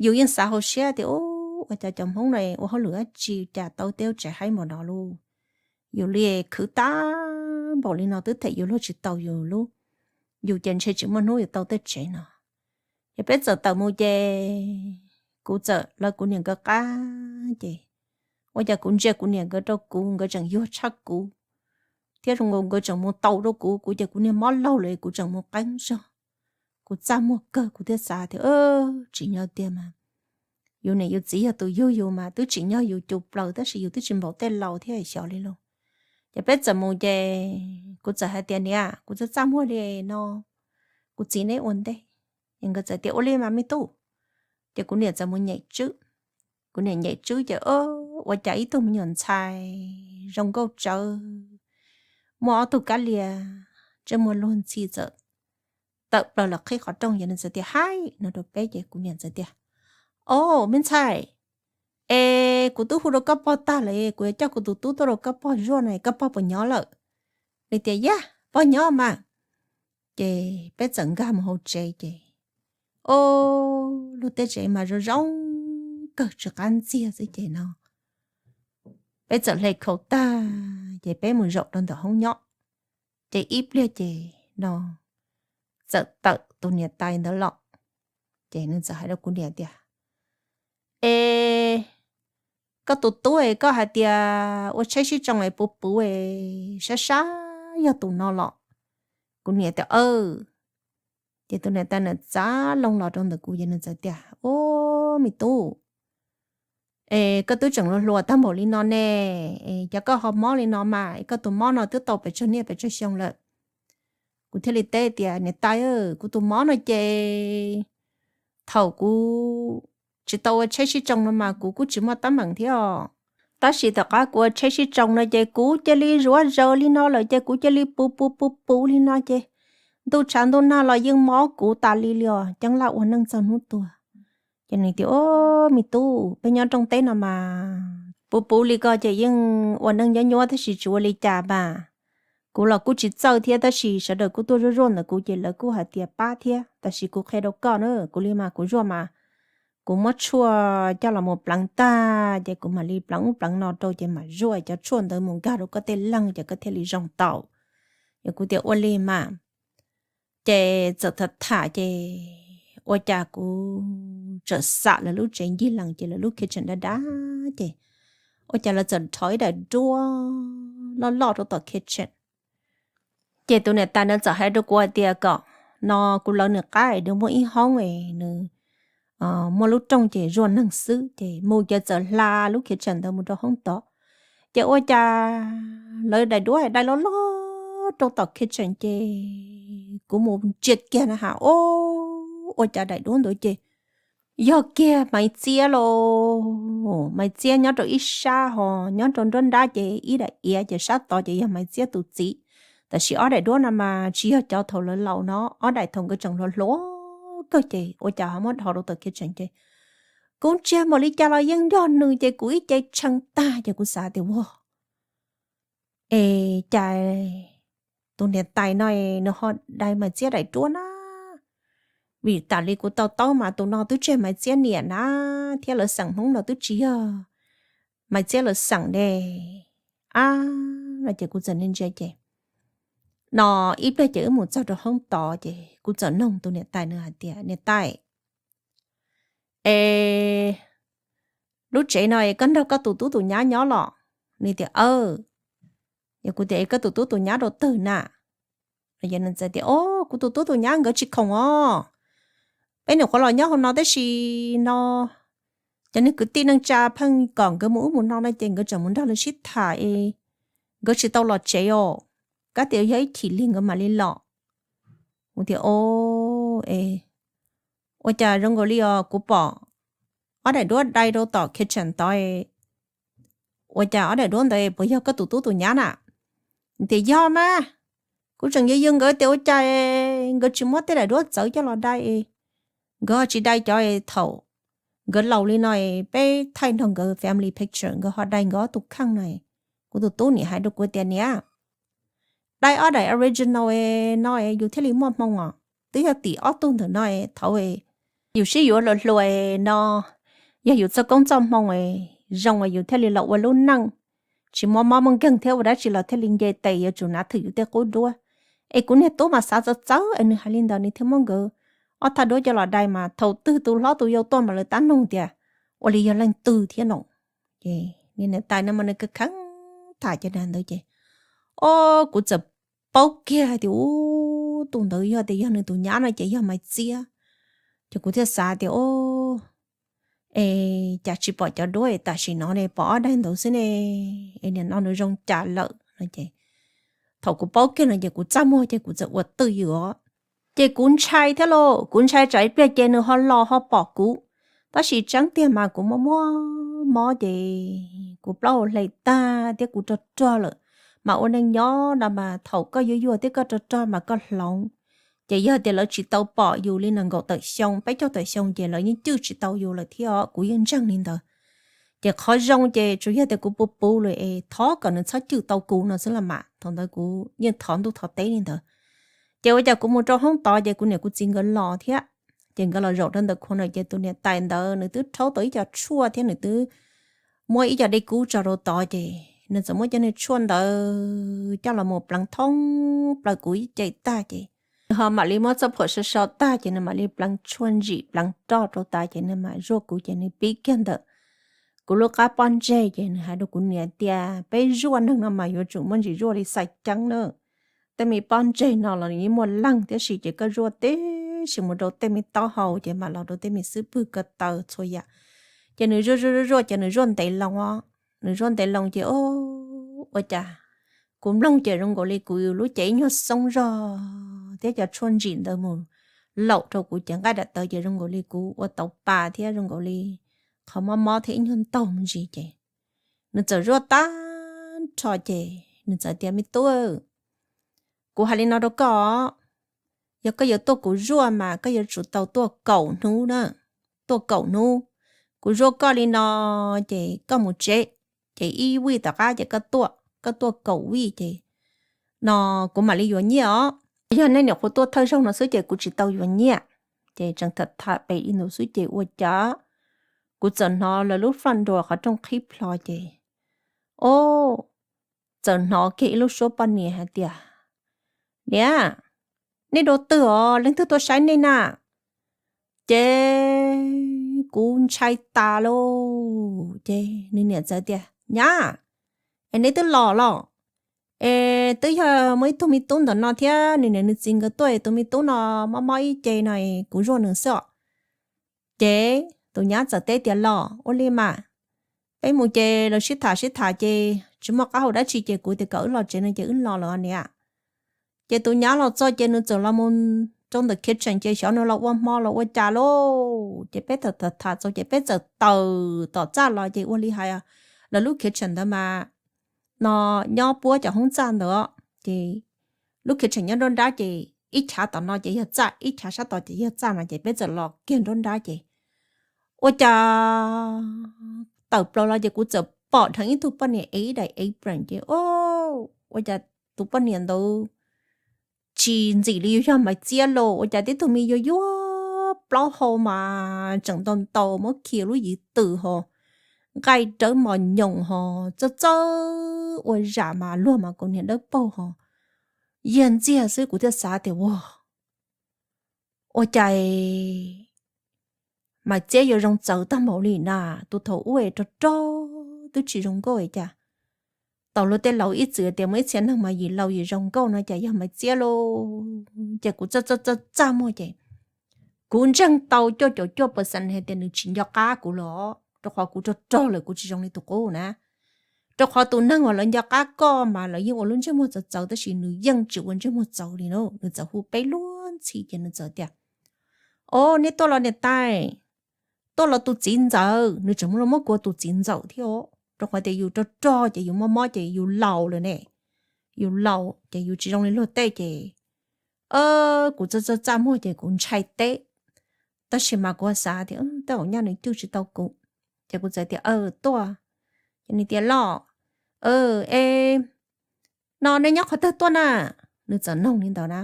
yus yeej xav hauv siab tias, Ub, ua cas cov Hmoob no ua hauj lwm dab tsi cas tau tej tsev haib npaum no lauj? Yus li khwv tag npaum li no twb them yus luag tsis tau yus lub, yus ces ntshe tsis muaj hnub yuav tau tej tsev no. Ces peb txawm tawm mus ces kuv txawm lawv kuv niam nkawd qab ces ua cas kuv ntsia kuv niam nkawd rau kuv, nkawd tseem yuag tshaj kuv thiab zoo nkaus nkawd tseem mus taus rau kuv, kuv ces kuv niag mob laug lawm kuv tseem mus qeeb zog. Kuv txaj muag kawg, kuv thiaj xav tias tsim nyog tiag mas yus niam yus txiv yog tus yug yus mas twb tsim nyog yus cus plaws tab sis yus twb tsis npaum tej laus thiab xyov li lauj. Ces peb txawm mus ces kuv txawm hais tias, Niam, kuv txaj txaj muag li no, kuv txiv neb ua ntej. Es nkawd txawm tias, Ua li mas me tub. Ces kuv niam txawm mus nyem tswb. Kuv niam nyem tswb ces ua cas ib tug me nyuam ntxhais zoo nkauj tsawv, muaj ob tug kab lia ntsej muag luag ntxhi txawm tawm plaws los qhib qhov rooj ces nws txawm tias, Haib, no rau peb ces kuv niam txawm tias, O, me ntxhais, es kuv twb hu rau koj pog tag lawm, kuv yuav coj kuv tus tub tuaj rau koj pog zuaj no, koj pog puas nyob lawm? Nws tias, Yaj, pog nyob mas. Ces peb txawm nkag mus hauv tsev ces o, lub teb tsev mas zoo zoo kawg tsis qab ntxiag xwb ces no peb txawm hle khau tag ces peb mus zaum rau ntawm hoob nyob. Ces ib pliag ces no txawm tawm tus niam tais ntawd los, ces nws txawm hais rau kuv niam tias, Es koj tus tub es koj hais tias ua tsheb sib tsoo es puv puv es sab sab yog tus no los? Kuv niam tias, Aw. Ces tus niam tais nws txav loo los rau ntawm kuv ces nws txawm tias, O, me tub, es koj twb tseem hluas hluas tag npaum li no ne, es cas koj ho mob li no mas, es koj tus mob no twb tau pes tsawg niaj pes tsawg xyoo lawm? Kuv thiaj li teb tias, Niam tais, kuv tus mob no ces thaum kuv tsis tau ua tsheb sib tsoo no mas kuv kuj tsis muaj teeb meem thiab os. Tab sis tom qab kuv ua tsheb sib tsoo no ces kuv cia li zuav zaws li no lawm ces kuv cia li puv puv puv puv li no ces ntuj tshav ntuj nag los yeej mob kuv tas li li os, ceeb laj ua neej txog hnub tuag. Ces nws tias, O, me tub, peb nyob rooj teb no mas puv puv li ko ces yeej ua neej nyuab nyuab tab sis tsis ua li cas mas. Kuv los kuj tsis txawj thiab tab sis sawv daws kuj tuaj zuaj zuaj ntawm kuv ces lawv kuj hais tias pab thiab. Tab sis kuv qhia rau koj na, kuv li mas kuv zuaj mas kuv muab tshuaj coj los mus pleev tag ces kuv mam li pleev ub pleev no rau ces mam zuaj cov tshuaj ntawd mus nkag rau koj tej leeg ces koj thiaj li zoo tau. Ces kuv tias ua li mas. Ces txawm tham tham ces ua cas kuv txawm xam lawv lub tsev ncig lees ces lawv lub kitchen dab dab ces ua cas lawv txawm rho ib daim duab loj loj rau tom kitchen. Ces tus niam tais ntawd txawm hais rau kuv hais tias kom no kuv lawv nws qab es nws muaj ib hoob es nws muaj lub rooj ces zuaj neeg xwb ces mus ces txawm hla lub kitchen ntawd mus rau hoob tod. Ces ua cas lawv daim duab dai loj loj rau tom kitchen ces kuv mus ntsia kiag na has, o, ua cas daim duab ntawd ces yog kiag Maiv Txiab lauj. Maiv Txiab nyob rau ib sab ho nyob rau nruab nrab ces ib daim iav ces sab tod ces yog Maiv Txiab tus txiv. Tab sis ob daim duab no mas tsis yog cov thaum lawv laus no, ob daim thaum nkawd tseem hluas hluas kawg ces ua cas ho muab dhos rau tom kitchen ces kuv ntsia npaum li cas los yeej yog nws ces kuv ib ce tshee tag ces kuv xav tias ua es cas tus niam tais no nws ho dai Maiv Txiab daim duab na. Vim tas li kuv to taub mas tus no twb tsis yog Maiv Txiab niam na, thiab lawv xeem Hmoob no twb tsis yog Maiv Txiab lawv xeem ne. Ab, no ces kuv txawm ntsia ces no ib pliag ces wb mus txog rau hoob tod ces kuv txawm noog tus niam tais nws hais tias, Niam tais, es lub tsev no es koj nrog koj tus tub tus nyab nyob los? Nws tias, Aw. Yog kuv tias, Es koj tus tub tus nyab rau twg na? Nws txawm tias, O, kuv tus tub tus nyab nkawd tsis khoom os, peb nyuam qhuav los nyob hauv no tab sis no cov neeg kwv tij neej tsa pheej kom nkawd mus ub mus no no ces nkawd tseem mus nrog lawv sib tham es nkawd tsis tau los tsev os. Kab tias yog ib chim lig nkawd mam li los. Kuv tias, o, es ua cas zoo nkaus li os, kuv pom ob daim duab dai rau tom kitchen tod, ua cas ob daim duab ntawd puas yog koj tus tub tus nyab na? Tias yog mas, kuv tseem yws yws nkawd tias ua cas nkawd tsis muab tej daim duab txawv coj los dai. Nkawd ho tsis dai cov thaum nkawd laus li no peb thaij nrog nkawd family picture, nkawd ho dai nkawd ob tug kheej no. Kuv tus tub nim hais rau kuv tias niam, dai ob daim original no yus thiaj li muaj hmoo os. Twb yog tim ob tug ntawm no thaum yus sib yuav hluas hluas no, yog yus txoj koob txoj hmoo zoo es yus thiaj li los ua lub neej tsis muaj mob muaj nkeeg thiab ua dab tsi los thiaj li nce tes, yuav tsum nav thwm yus tej qub duab. Es kuv niag tub mas xav txawv txawv es nws hais li ntawd nws thiaj muab nkawd ob thaj duab coj los dai mas thaum twg tus hlob tus yau tuaj mas lawv tab noog tias ua li yog leej twg thiab no. Ces niam tais no mas nws kheev kheev tham cov dag ntawd ces, o, kuv txawm paub kiag tias ub, tus ntawd yog tias yog nws tus nyab no ces yog Maiv Txiab. Ces kuv thiaj xav tias, o, es cas tsis pom cov duab, tam sim no ne pom ob daim ntawd xwb ne, es nim no nws zoo cas lawm no ces thaum kuv paub kiag no ces kuv txaj muag ces kuv txawm ua twj ywm os. Ces kuv ntshai thiab lauj, kuv ntshai tsam ib pliag ces nws ho los ho pom kuv. Tab sis tseeb tiag mas kuv muaj muaj mob ces kuv plaub hau hle tag thiab kuv rog rog lawm. Mas ua neej nyob no mas thaum koj yuag yuag thiab koj rog rog mas koj hloov. Ces yog tias lawv tsis tau pom yus li nees nkaum tawm xyoo, peb caug tawm xyoo ces lawv yeej cwj tsis tau yus lawm thiab os, kuv yeej ntseeg li ntawd. Ces qhov zoo ces tsuas yog tias kuv puv puv lawm es thov kom nws txhob cwj tau kuv no xwb los mas, thaum ntawd kuv yeej thov ntuj thov teb li ntawd. Ces ua cas kuv mus rau hoob tod ces kuv niam kuv txiv nkawd los thiab. Ces nkawd los zaum rau ntawm khua no ces tus niam tais ntawd nws twb rhaub tau ib co tshuaj thiab nws twb muab ib co dej kub tso rau tod ces nws txawm muab cov niag tshuaj ntawd coj los mus pleev thoob plaws kuv ib ce tag ces nws ho mam li muab txoj phuam so so tag ces nws mam li pleev tshuaj ntsim pleev roj rau tas ces nws mam zuaj kuv ces nws pib kiag ntawm kuv lub qab pob ntseg ces nws hais rau kuv niam tias peb zuaj neeg no mas yuav tsum muaj ntsis zuaj li xaiv ceeb na. Tej me pob ntseg no los nws yeej muaj leeg thiab si ces koj zuaj tib si mus rau tej me taub hau ces mam los rau tej me xub pwg ko taw txhua yam. Ces nws zuaj zuaj zuaj zuaj ces nws zuaj ntev loo os. Nws zuaj ntev loo ces o, ua cas kuv mloog ces zoo nkaus li kuv lub cev ib nyuag xoob zog thiab cov tshuaj ntsim ntawd mus laum rau kuv cev nqaij daim tawv ces zoo nkaus li kuv ua tau pa thiab zoo nkaus li qhov mob mob thiab ib nyuag ntaug me ntsis ces nws txawm zuaj tag nrho ces nws txawm tias me tub, kuv hais li no rau koj, yog koj yuav tuaj kuv zuaj mas koj yuav tsum tau tuaj kaum hnub na, tuaj kaum hnub. Kuv zuaj koj li no ces koj mus tsev, ces ib vij tom qab ces koj tuaj, koj tuaj kaum vij ces no kuv mam li yuav nyiaj os. Yog nej nyuam qhuav tuaj thawj zaug no xwb ces kuv tsis tau yuav nyiaj. Ces tseem tham tham pem li ntawd xwb ces ua cas kuv txawm hnov lawv lub front door qhov rooj qhib plho ces o, txawm hnov kiag ib lub suab poj niam hais tias niam, nej dua twg os, leej twg tuaj saib nej na? Ces kuv ntshai tas lauj. Ces nws niam txawm tias nyab, es neb twb los los? Es twb yog muaj ib tug me tub ntawm no thiab nws niam nws txiv nkawd tuaj es tus me tub no mob mob ib ce no es kuv zuaj nws xwb os. Ces tus nyab txawm teb tias los ua li mas, peb mus ces lawv sib tham sib tham ces tsis muaj qab hau dab tsi ces kuv tias kom wb los tsev no ces wb los lawm niam. Ces tus nyab los txog ces nws txawm los mus rau ntawm kitchen ces xyov nws los ua hmo los ua cas lauj. Ces peb tham tham tham txaus ces peb txawm tawm tom txaj los ces ua li hais lawv lub kitchen ntawd mas no nyob puab cov hoob txaj ntawd ces lub kitchen nyob nruab nrab ces ib chav tom no ces yog txaj, ib chav sab tod ces yog txaj no ces peb txawm los kiag nruab nrab ces ua cas tawm plaws los ces kuv txawm pom dheev ib tug poj niam ev ib daim apron ces o, ua cas tus poj niam ntawd tsis ntxim li yus yog Maiv Txiab lauj, ua cas tib tug me yuag yuag plaub hau mas tseem ntau ntau muab khi lub yim twm ho nqaij dawb mos nyoos ho txawj txawj ua zam mas luag mas kaus hniav dawb paug ho yiag ntxiag xwb. Kuv thiaj xav tias ua, ua cas Maiv Txiab yuav zoo txawv tag npaum li na, tus thaum ub es rog rog twb tsis zoo nkauj es cas tau luag tej laus ib txwm tias muaj ib txhia neeg mas yim laus yim zoo nkauj no cas yog Maiv Txiab lauj. Ces kuv txaj txaj txaj txaj muag ces Kuv ntseeg tau cuaj caum cuaj percent hais tias nws tsis nco qab kuv los, rau qhov kuv rog rog lawm kuv tsis zoo li tus qub na. Rau qhov tus neeg uas lawv nco qab koj mas lawv yeej ua lub ntsej muag txawv txawv tab sis nws yeej tsis ua ntsej muag txawv li na. Nws txawm hu peb luag ntxhi ces nws txawm tias, O, neb tuaj los niam tais? Tuaj los tus txiv ntxawm? Nws tseem muab kuv tus txiv ntxawm thiab os, rau qhov tias yus rog rog ces yus mob mob ces yus laus lawm ne. Yus laus ces yus tsis zoo li luag tej ces, kuv txaj txaj muag ces kuv ntshai teb. Tab sis mas kuv xav tias tej zaum nyaj nws cwj tsis tau kuv, ces kuv txawm tias, Tuaj. Ces nws tias, Los, e, no nej nyob qhov twg tuaj na? Nws txawm noog li ntawd na.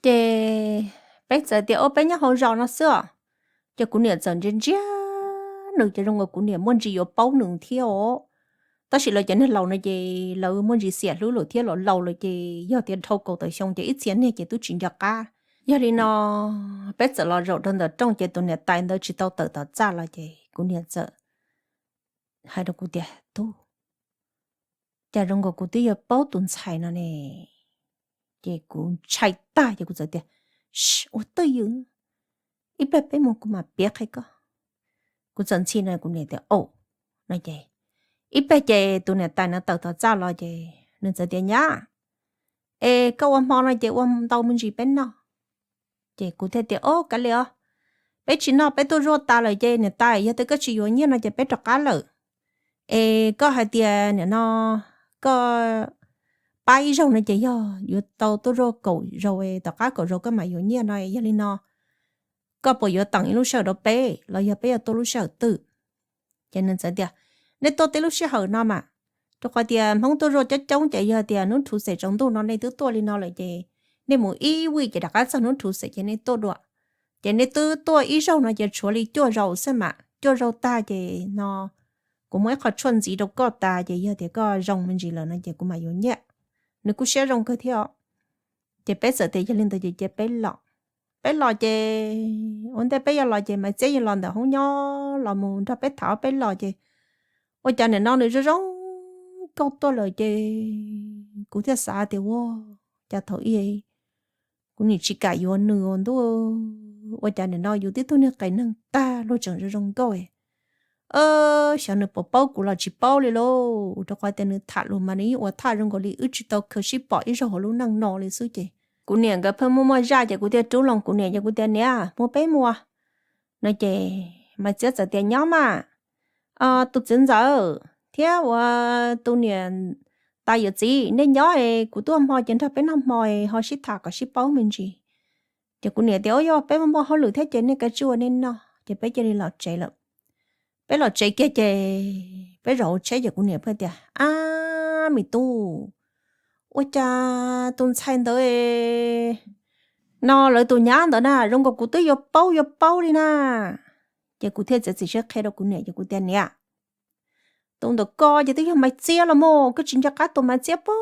Ces peb txawm tias, O, peb nyob hauv zos no xwb os. Ces kuv niam txawm ntsia ntsia nws ces zoo nkaus kuv niam muaj ntsis yuav paub nws thiab os. Tab sis lawv cov neeg laus no ces lawv muaj ntsis xiam hlub lawm thiab, los laus lawm ces yog tias dhau kaum tawm xyoo ces ib txhia niag ces twb tsis nco qab. Yog li no peb txawm los zaum rau ntawm rooj ces tus niam tais ntawd tsis tau tawm tom txaj los ces kuv niam txawm hais rau kuv tias, Tub, cas zoo nkaus kuv twb yuav paub tus ntxhais no ne. Ces kuv ntshai tag ces kuv txawm tias, Ua twj ywm, ib pliag peb mus kuv mam piav qhia koj. Kuv txawm ntxhi no kuv niam tias, Au. No ces ib pliag ces tus niam tais no tawm tom txaj los ces nws txawm tias, Nyab, es koj ua hmo no ces ua ntau me ntsis peb noj. Ces kuv thiaj tias, O, kav liam os, peb tsis noj, peb tuaj zuaj tas lawm ces niam tais, yog tias koj tsis yuav nyiaj no ces peb rov qab lawm. Es koj hais tias nim no koj pab ib zaug no ces yog yuav tau tuaj zuaj kaum zaus, tom qab kaum zaus koj mam yuav nyiaj no. Yog li no koj puas yuav teem ib lub sij hawm rau peb los yog peb yuav tuaj lub sij hawm twg? Ces nws txawm tias, Nej tuaj tib lub sij hawm no mas, rau qhov tias Hmoob tuaj zuaj coob coob ces yog tias hnub rhuv xeem tsaus ntuj no nej twb tuaj li no lawm ces nej mus ib vij ces rov qab txog hnub rhuv xeem ces nej tuaj dua. Ces nej twb tuaj ib zaug no ces tshuav li cuaj zaus xwb mas, cuaj zaus tag ces no kuv muab ib qho tshuaj ntxiv rau koj tas ces yog tias koj zoo me ntsis lawm no ces kuv mam yuav nyiaj. Nws kuj siab zoo kawg thiab os. Ces peb txawm tias yog li ntawd ces cia peb los. Peb los ces ua ntej peb yuav los ces Maiv Txiab yeej los ntawm hoob nyob los mus nrog peb tham, peb los ces ua cas nim no nws zoo zoo nkauj tuaj lawm ces kuv thiaj xav tias, Ua cas thaum ub kuv nim tsis kam yuav nws ua ntuj, ua cas nim no yus tib tug niag qes neeg tag luag tseem zoo zoo nkauj. Xyov nws puas paub kuv los tsis paub li lauj, rau qhov tias nws tham lus mas nws yeej ua thaj zoo nkaus li wb tsis tau khaws sib pom ib zaug hauv lub neej no li xwb ces kuv niam nkawd pheej muaj muaj zaj ces kuv thiaj rub loo kuv niam ces kuv tias, Niam, mus peb mus. No ces Maiv Txiab txawm tias, Nyob mas, tus txiv ntxawm thiab ua tus niam tais yawm txiv nej nyob es kuv tuaj hmo ces nrog peb noj hmo es ho sib tham kom sib paub me ntsis. Ces kuv niam tias, Ua yog peb muaj muaj hauj lwm thiab ces nej kav tsij ua nej noj. Ces peb cia li los tsev lawm. Peb los tsev kiag ces peb zaum hauv tsheb ces kuv niam pheej tias, Ab, me tub, ua cas tus ntxhais ntawd no lawv tus nyab ntawd na zoo nkaus kuv twb yuav paub yuav paub li na. Ces kuv thiaj txiav txim siab qhia rau kuv niam ces kuv tias, Niam, tus ntawm ko ces twb yog Maiv Txiab los mas, koj tsis nco qab tus Maiv Txiab puag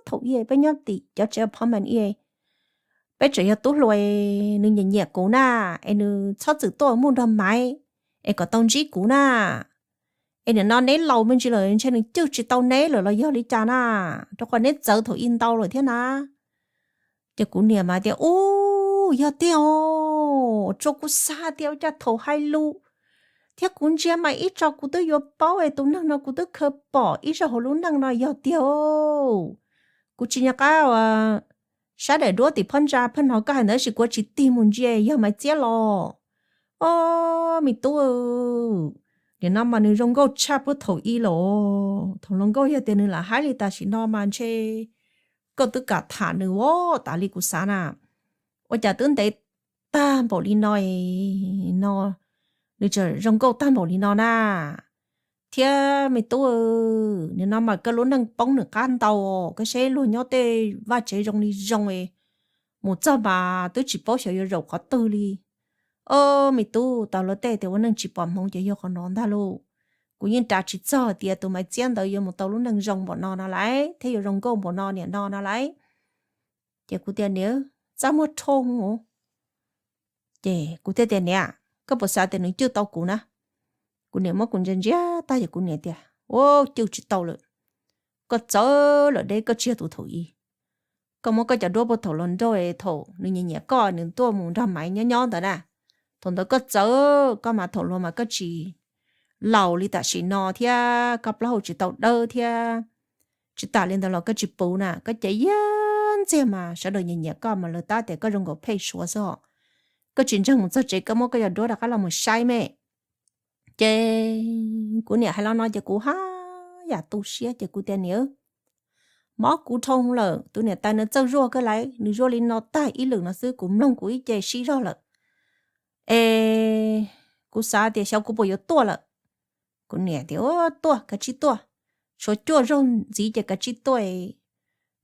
thaum ub peb nyob tim cov tsev phov mas, peb tseem yog tub hluas, nws nyiam nyiam kuv na, es nws txhob txwm tuaj mus nrog Maiv es kom tau ntsib kuv na. Es nim no neb laus me ntsis lawm ntshe nws cwj tsis tau neb lawm los yog li cas na, rau qhov neb txawv thaum ub ntau lawm thiab na. Ces kuv niam mas tias, Ub, yog tiag os, tsuas kuv xav tias ua cas thaum hais lus thiab kuv ntsia mas ib tso kuv twb yuav paub es tus neeg no kuv twb khaws pom ib zaug hauv lub neej no yog tiag. Kuv tsis nco qab sab daim duab tim phab ntsa pheej hnov koj hais ntawd tab sis kuv tsis tig mus ntsia yog Maiv Txiab los. Ob, me tub, nim no mas nws zoo nkauj tshaj puag thaum ub lawm. Thaum hluas nkauj yog tias nws lam haib li tam sim no mas ntshe koj twb kam tham nws os, tas li kuv xav na. Ua cas twb ntev tag npaum li no no, nws tseem zoo nkauj tag npaum li no na. Thiab me tub, nim no mas koj lub neej poob nws qab ntau, koj saib luag nyob tej vaj tsev zoo li zoo, mus txog mas twb tsis paub xyov yuav zaum qhov twg li. Ob, me tub, tau luag tej tias ua neej tsis pom hmoov ces yog qhov no ntag lauj. Kuv yeej ras tsis txog tias tus Maiv Txiab ntawd yuav mus tau lub neej zoo npaum no no lawm thiab yuav zoo nkauj npaum no nim no no lawm. Ces kuv tias, Niam, txaj muag rhoo os. Ces kuv thiaj tias, Niam, koj puas xav tias nws cwj tau kuv na? Kuv niam muab kuv ntsia ntsia tag ces kuv niam tias, Ua, cwj tsis tau lawm. Koj txawv lawm deb, koj tsis yog tus thaum ub. koj muab koj cov duab puag thaum hluas nraug thaum nws nyiam nyiam koj nws tuaj mus nrog Maiv nyob nyob ntawd na. Thaum ntawd koj txawv, koj mas thaum hluas mas koj tsis laus li tam sim no thiab koj plaub hau tsis tau dawb thiab. Tsis tas li ntawd los koj tsis puv na, koj cev yaj ntxiag mas sawv daws nyiam nyiam koj mas lawv tab tias koj zoo nkaus phej suav xwb os. Koj tsis ntseeg mus txog tsev koj muab koj cov duab rov qab los mus saib me. Ces kuv niam hais li no ces kuv haj yam tu siab ces kuv tias niam, mob kuv dhau lawm, tus niam tais no txawj zuaj kawg lauj, nws zuaj li no tag ib lwm no xwb kuv mloog kuv ib ce sib zog lawm. Es kuv xav tias xyov kuv puas yuav tuaj lawm. Kuv niam tias tuaj kav tsij tuaj, tshuav cuaj zaug ntxiv ces kav tsij tuaj,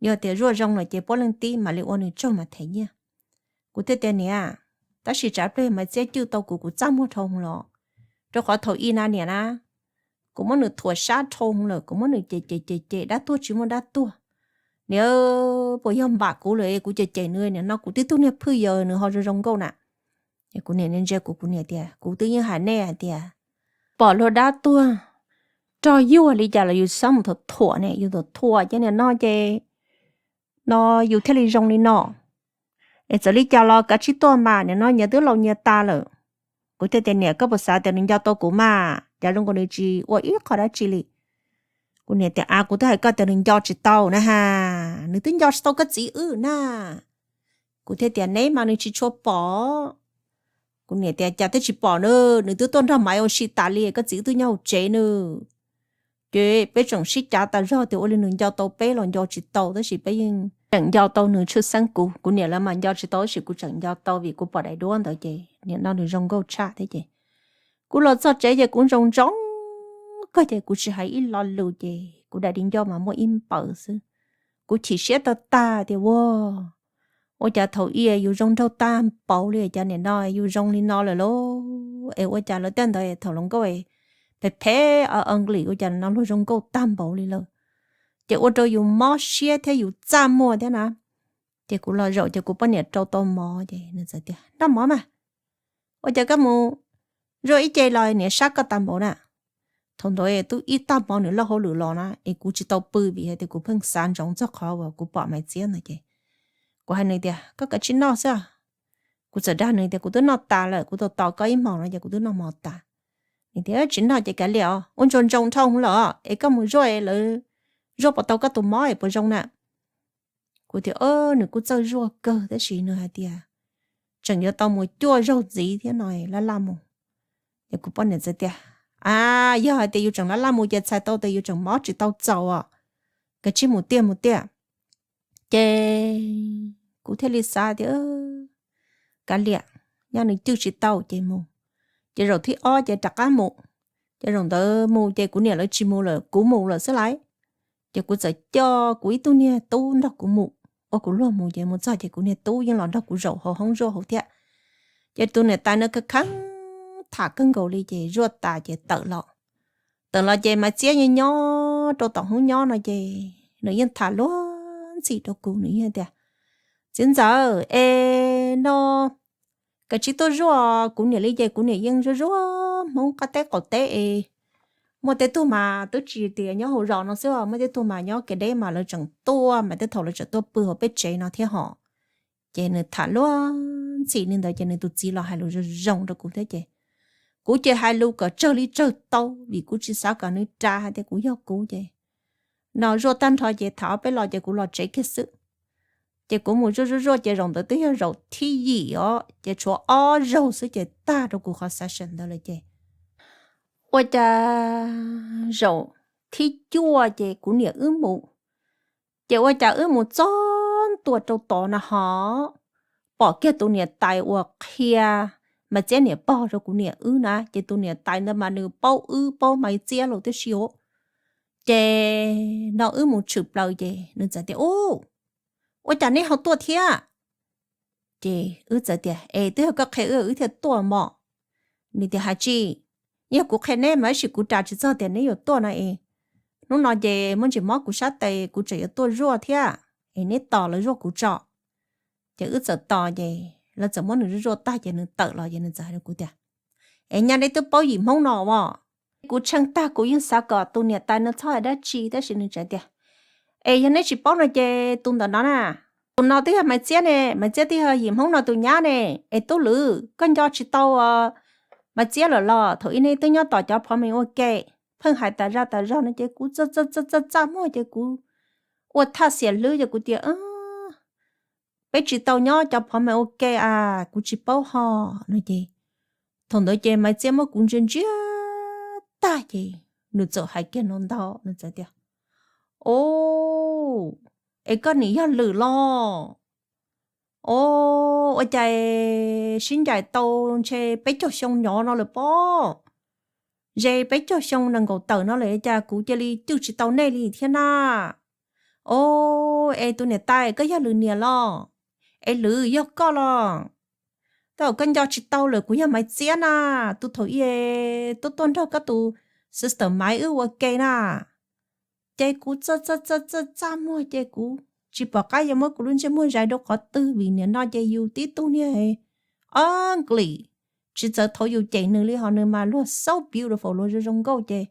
yog tias zuaj zoo lawm ces puab leej tib mam li ua nws tsaug mas them nyiaj. Kuv thiaj tias niam, tab sis tsam pliag Maiv Txiab cwj tau kuv kuv txaj muag dhau los, rau qhov thaum ub na niam na, kuv muab nws thuam sab dhau lawm, kuv muab nws cem cem cem cem dab tuag tsis muaj dab tuag. Niam, puas yog npam kuv lawm kuv cem cem nws, nim no kuv twb tug niag phwj yawg nws ho zoo zoo nkauj na. Kuv niam ntsia kuv, kuv niam tias kuv twb yeej hais nej hais tias pom luag dab tuag rog yuag li cas los yus txhob mus thuam thuam ne, yus thuam thuam ces nim no ces no yus thiaj li zoo li no. Es txawm li cas los kav tsij tuaj mas, nim no nyias twb laus nyias tas lawm. Kuv thiaj tias niam, koj puas xav tias nws nco tau kuv mas, cas zoo nkaus nws tsis ua ib qho dab tsi li. Kuv niam tias a, kuv twb hais koj tias nws nco tsis tau na ha, nws twb nco tsis tau koj txiv wb na. Kuv thiaj tias neb mas nws tsis tshua pom. Kuv niam tias cas twb tsis pom na, nws twb tuaj nrog Maiv ua si tas li, koj txiv wb twb nyob hauv tsev na. Ces peb tseem sib cav tas zog tias ua li nws nco tau peb los nco tsis tau, tab sis peb yeej tseem nco tau nws tshwj xeeb kuv. Kuv niam lawv mas nco tsis tau tab sis kuv tseem nco tau vim kuv pom daim duab ntawd ces nim no nws zoo nkauj tshaj thiab ces kuv los txog tsev ces kuv ntsoov ntsoov kawg ces kuv tsis hais ib lo lus ces kuv daim di ncauj mas muaj ib npaws xwb. Kuv chim siab tag tag tias ua, ua cas thaum ub yus zoo nraug tag npaum li cas nim no yus zoo li no lawm lauj, es ua cas lawv tej ntawd thaum hluas nkauj phem phem ugly ua cas nim no luag zoo nkauj tag npaum li lawm. Ces ua rau yus mob siab thiab yus txaj muag thiab na. Ces kuv los zaum ces kuv poj niam rau tau mov ces nws txawm tias noj mov mas. Ua cas koj mus zuaj ib ce los niam sab koj tag npaum na. Thaum ntawd twb ib tag hmo nws loj hauj lwm los na es kuv tsis tau pw vim hais tias kuv pheej xav ntsoov txog qhov uas kuv pom Maiv Txiab ntawd ces kuv hais nws tias koj kav tsij noj xwb. Kuv txawm dag nws tias kuv twb noj tas lawm, kuv tos tos koj ib hmos no ces kuv twb noj hmo tas. Nws tias tsis noj ces kav liam os, ua ntsoov ntsoov dhau lawm es koj mus zuaj lawv zuaj puas tau koj tus mob es puas zoo na. Kuv tias nws kuj txawj zuaj kawg tab sis nws hais tias tseem yuav tau mus cuaj zaug ntxiv thiab no laj laj mus. Ces kuv poj niam txawm tias a, yog hais tias yus tseem laj laj mus ces txhais tau tias yus tseem mob tsis tau txaus os, kav tsij mus tiag mus tiag. Ces kuv thiaj li xav tias kav liam, nyob nws cwj tsis tau ces mus. Ces zaum thib ob ces rov qab mus. Ces zaum ntawd mus ces kuv niam lawv tsis mus lawm kuv mus lawm xwb lauj. Ces kuv txawm coj kuv ib tug niag tub nrog kuv mus, ua kuv luag mus ces mus txog ces kuv niag tub yeej los nrog kuv zaum hauv hoob zuaj hauv thiab. Ces tus niam tais no kheev kheev tham kawg nkaus li ces zuaj tas ces tawm los. Tawm los ces Maiv Txiab yeej nyob rau tom hoob nyob no ces nws yeej tham luag ntxhi rau kuv, nws yeej tias txiv ntxawm es no kav tsij tuaj zuaj kuv niam li ces kuv niam yeej zuaj zuaj Hmoob qab teb qaum teb es muaj tej tug mas twb tsis tias nyob hauv zos no xwb, muaj tej tug mas nyob kev deb mas lawv tseem tuaj mas tej thaum lawv tseem tuaj pw hauv peb tsev no thiab hos. Ces nws tham luag ntxhi li ntawd ces nws tus txiv los hais lus zoo zoo rau kuv thiab ces kuv ces hais lus kom tsawg li tsawg tau vim kuv tsis xav kom nws ras hais tias kuv yog kuv ces no zuaj tag nrho ces tham ob peb lo ces kuv los tsev kiag xwb. Ces kuv mus zuaj zuaj zuaj ces zaum ntawd twb yog zaum thib yim os ces tshuav ob zaug xwb ces tag rau kuv qhov xav sawm ntawd lawm ces ua cas zaum thib cuaj ces kuv niam wb mus. Ces ua cas wb mus txog ntua rau tod na ho pom kiag tus niam tais uas qhia Maiv Txiab niam pog rau kuv niam wb na, ces tus niam tais ntawd mas nws paub wb paub Maiv Txiab los tib si os. Ces no wb mus tshwm plaws ces nws txawm tias u, ua cas neb ho tuaj thiab? Ces wb txawm tias es twb yog koj qhia wb wb thiaj tuaj mos. Nws tias hais tsis, yog kuv qhia neb mas ib sim kuv ras tsis txog tias neb yuav tuaj no es hnub no ces muaj ntsis mob kuv sab tes kuv tseem yuav tuaj zuaj thiab es neb tos lawv zuaj kuv tso. Ces wb txawm tos ces lawv txawm muab nws zuaj zuaj tag ces nws tawm los ces nws txawm hais rau kuv tias es nyaj neb twb paub yim Hmoob no as. Kuv tsheej tag kuv yeej xav kom tus niam tais no txhob hais dab tsi tab sis nws tseem tias es yog neb tsis paub no ces tus ntawm no na, Tus no twb yog Maiv Txiab ne, Maiv Txiab twb yog yim Hmoob no tus nyab ne. Es tub Lwm, koj nco tsis tau Maiv Txiab lawm los? Thaum ub nej twb nyob tos cov phov mees ua ke. Pheej hais tas zaj tas zog no ces kuv txaj txaj txaj muag ces kuv ua thaj xiam hlwb ces kuv tias, peb tsis tau nyob cov phov mees ua ke a, kuv tsis paub ho no ces thaum ntawd ces Maiv Txiab muab kuv ntsia ntsia tag ces nws txawm hais kiag no ntag, nws txawm tias, o, es koj nim yog Lwm los? O, ua cas sib ncaim tau ntshe peb caug xyoo nyob no lawm pob? Ze peb caug xyoo nees nkaum tawm no lawm cas kuv cia li cwj tsis tau nej li thiab na. O, es tus niam tais koj yog Lwm niam los? Es Lwm yog koj los? Tab sis koj nco tsis tau lawm, kuv yog Maiv Txiab na, tus thaum ub tuaj tuaj nrog koj tus sister Maiv wb ua ke na. Ces kuv txaj txaj txaj txaj muag ces kuv tsis pom qab yuav muab kuv lub ntsej muag zais rau qhov twg vim nim no ces yus tib tug niag ugly, tsis txawv thaum yus cem nws li ho nws mas luag so beautiful, luag zoo zoo nkauj ces,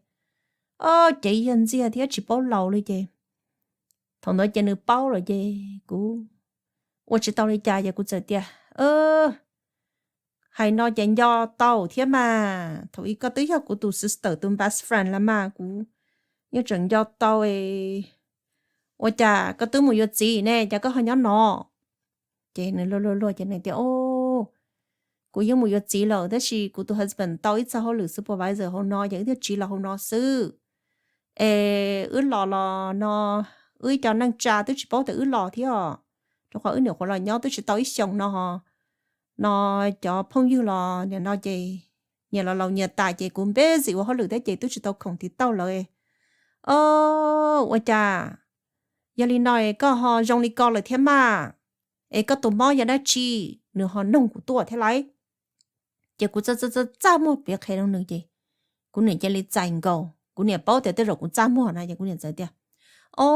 o, ces yog ntxiag thiab tsis paub laus li ces thaum ntawd ces nws paub lawm ces kuv ua tsis tau li cas ces kuv txawm tias, hais no ces nco tau thiab mas, thaum ub koj twb yog kuv tus sister tus best friend los mas kuv yeej tseem nco tau. Ua cas koj twb mus yuav txiv ne, cas koj ho nyob no? Ces nws luag luag luag ces nws tias, o, kuv yeej mus yuav txiv lawm tab sis kuv tus husband tau ib txoj hauj lwm supervisor hauv no ces wb thiaj tsiv los hauv no xwb. Es wb los los no, wb ib co neej tsa twb tsis paub tias wb los thiab, rau qhov wb nyuam qhuav los nyob twb tsis tau ib xyoos no ho no cov phooj ywg los nim no ces nyias los laus nyias tas ces kuv npeb zim ua hauj lwm thiab ces twb tsis tau khoom tiv tauj lawv. O, ua cas yog li no koj ho zoo li ko lawm thiab mas? Es koj tus mob yog dab tsi nws ho noog kuv tuaj thiab lauj? Ces kuv txaj txaj txaj muag piav qhia rau nws ces kuv niam cia li txais nkaus, kuv niam paub tias tej zaum kuv txaj muag na ces kuv niam txawm tias, o,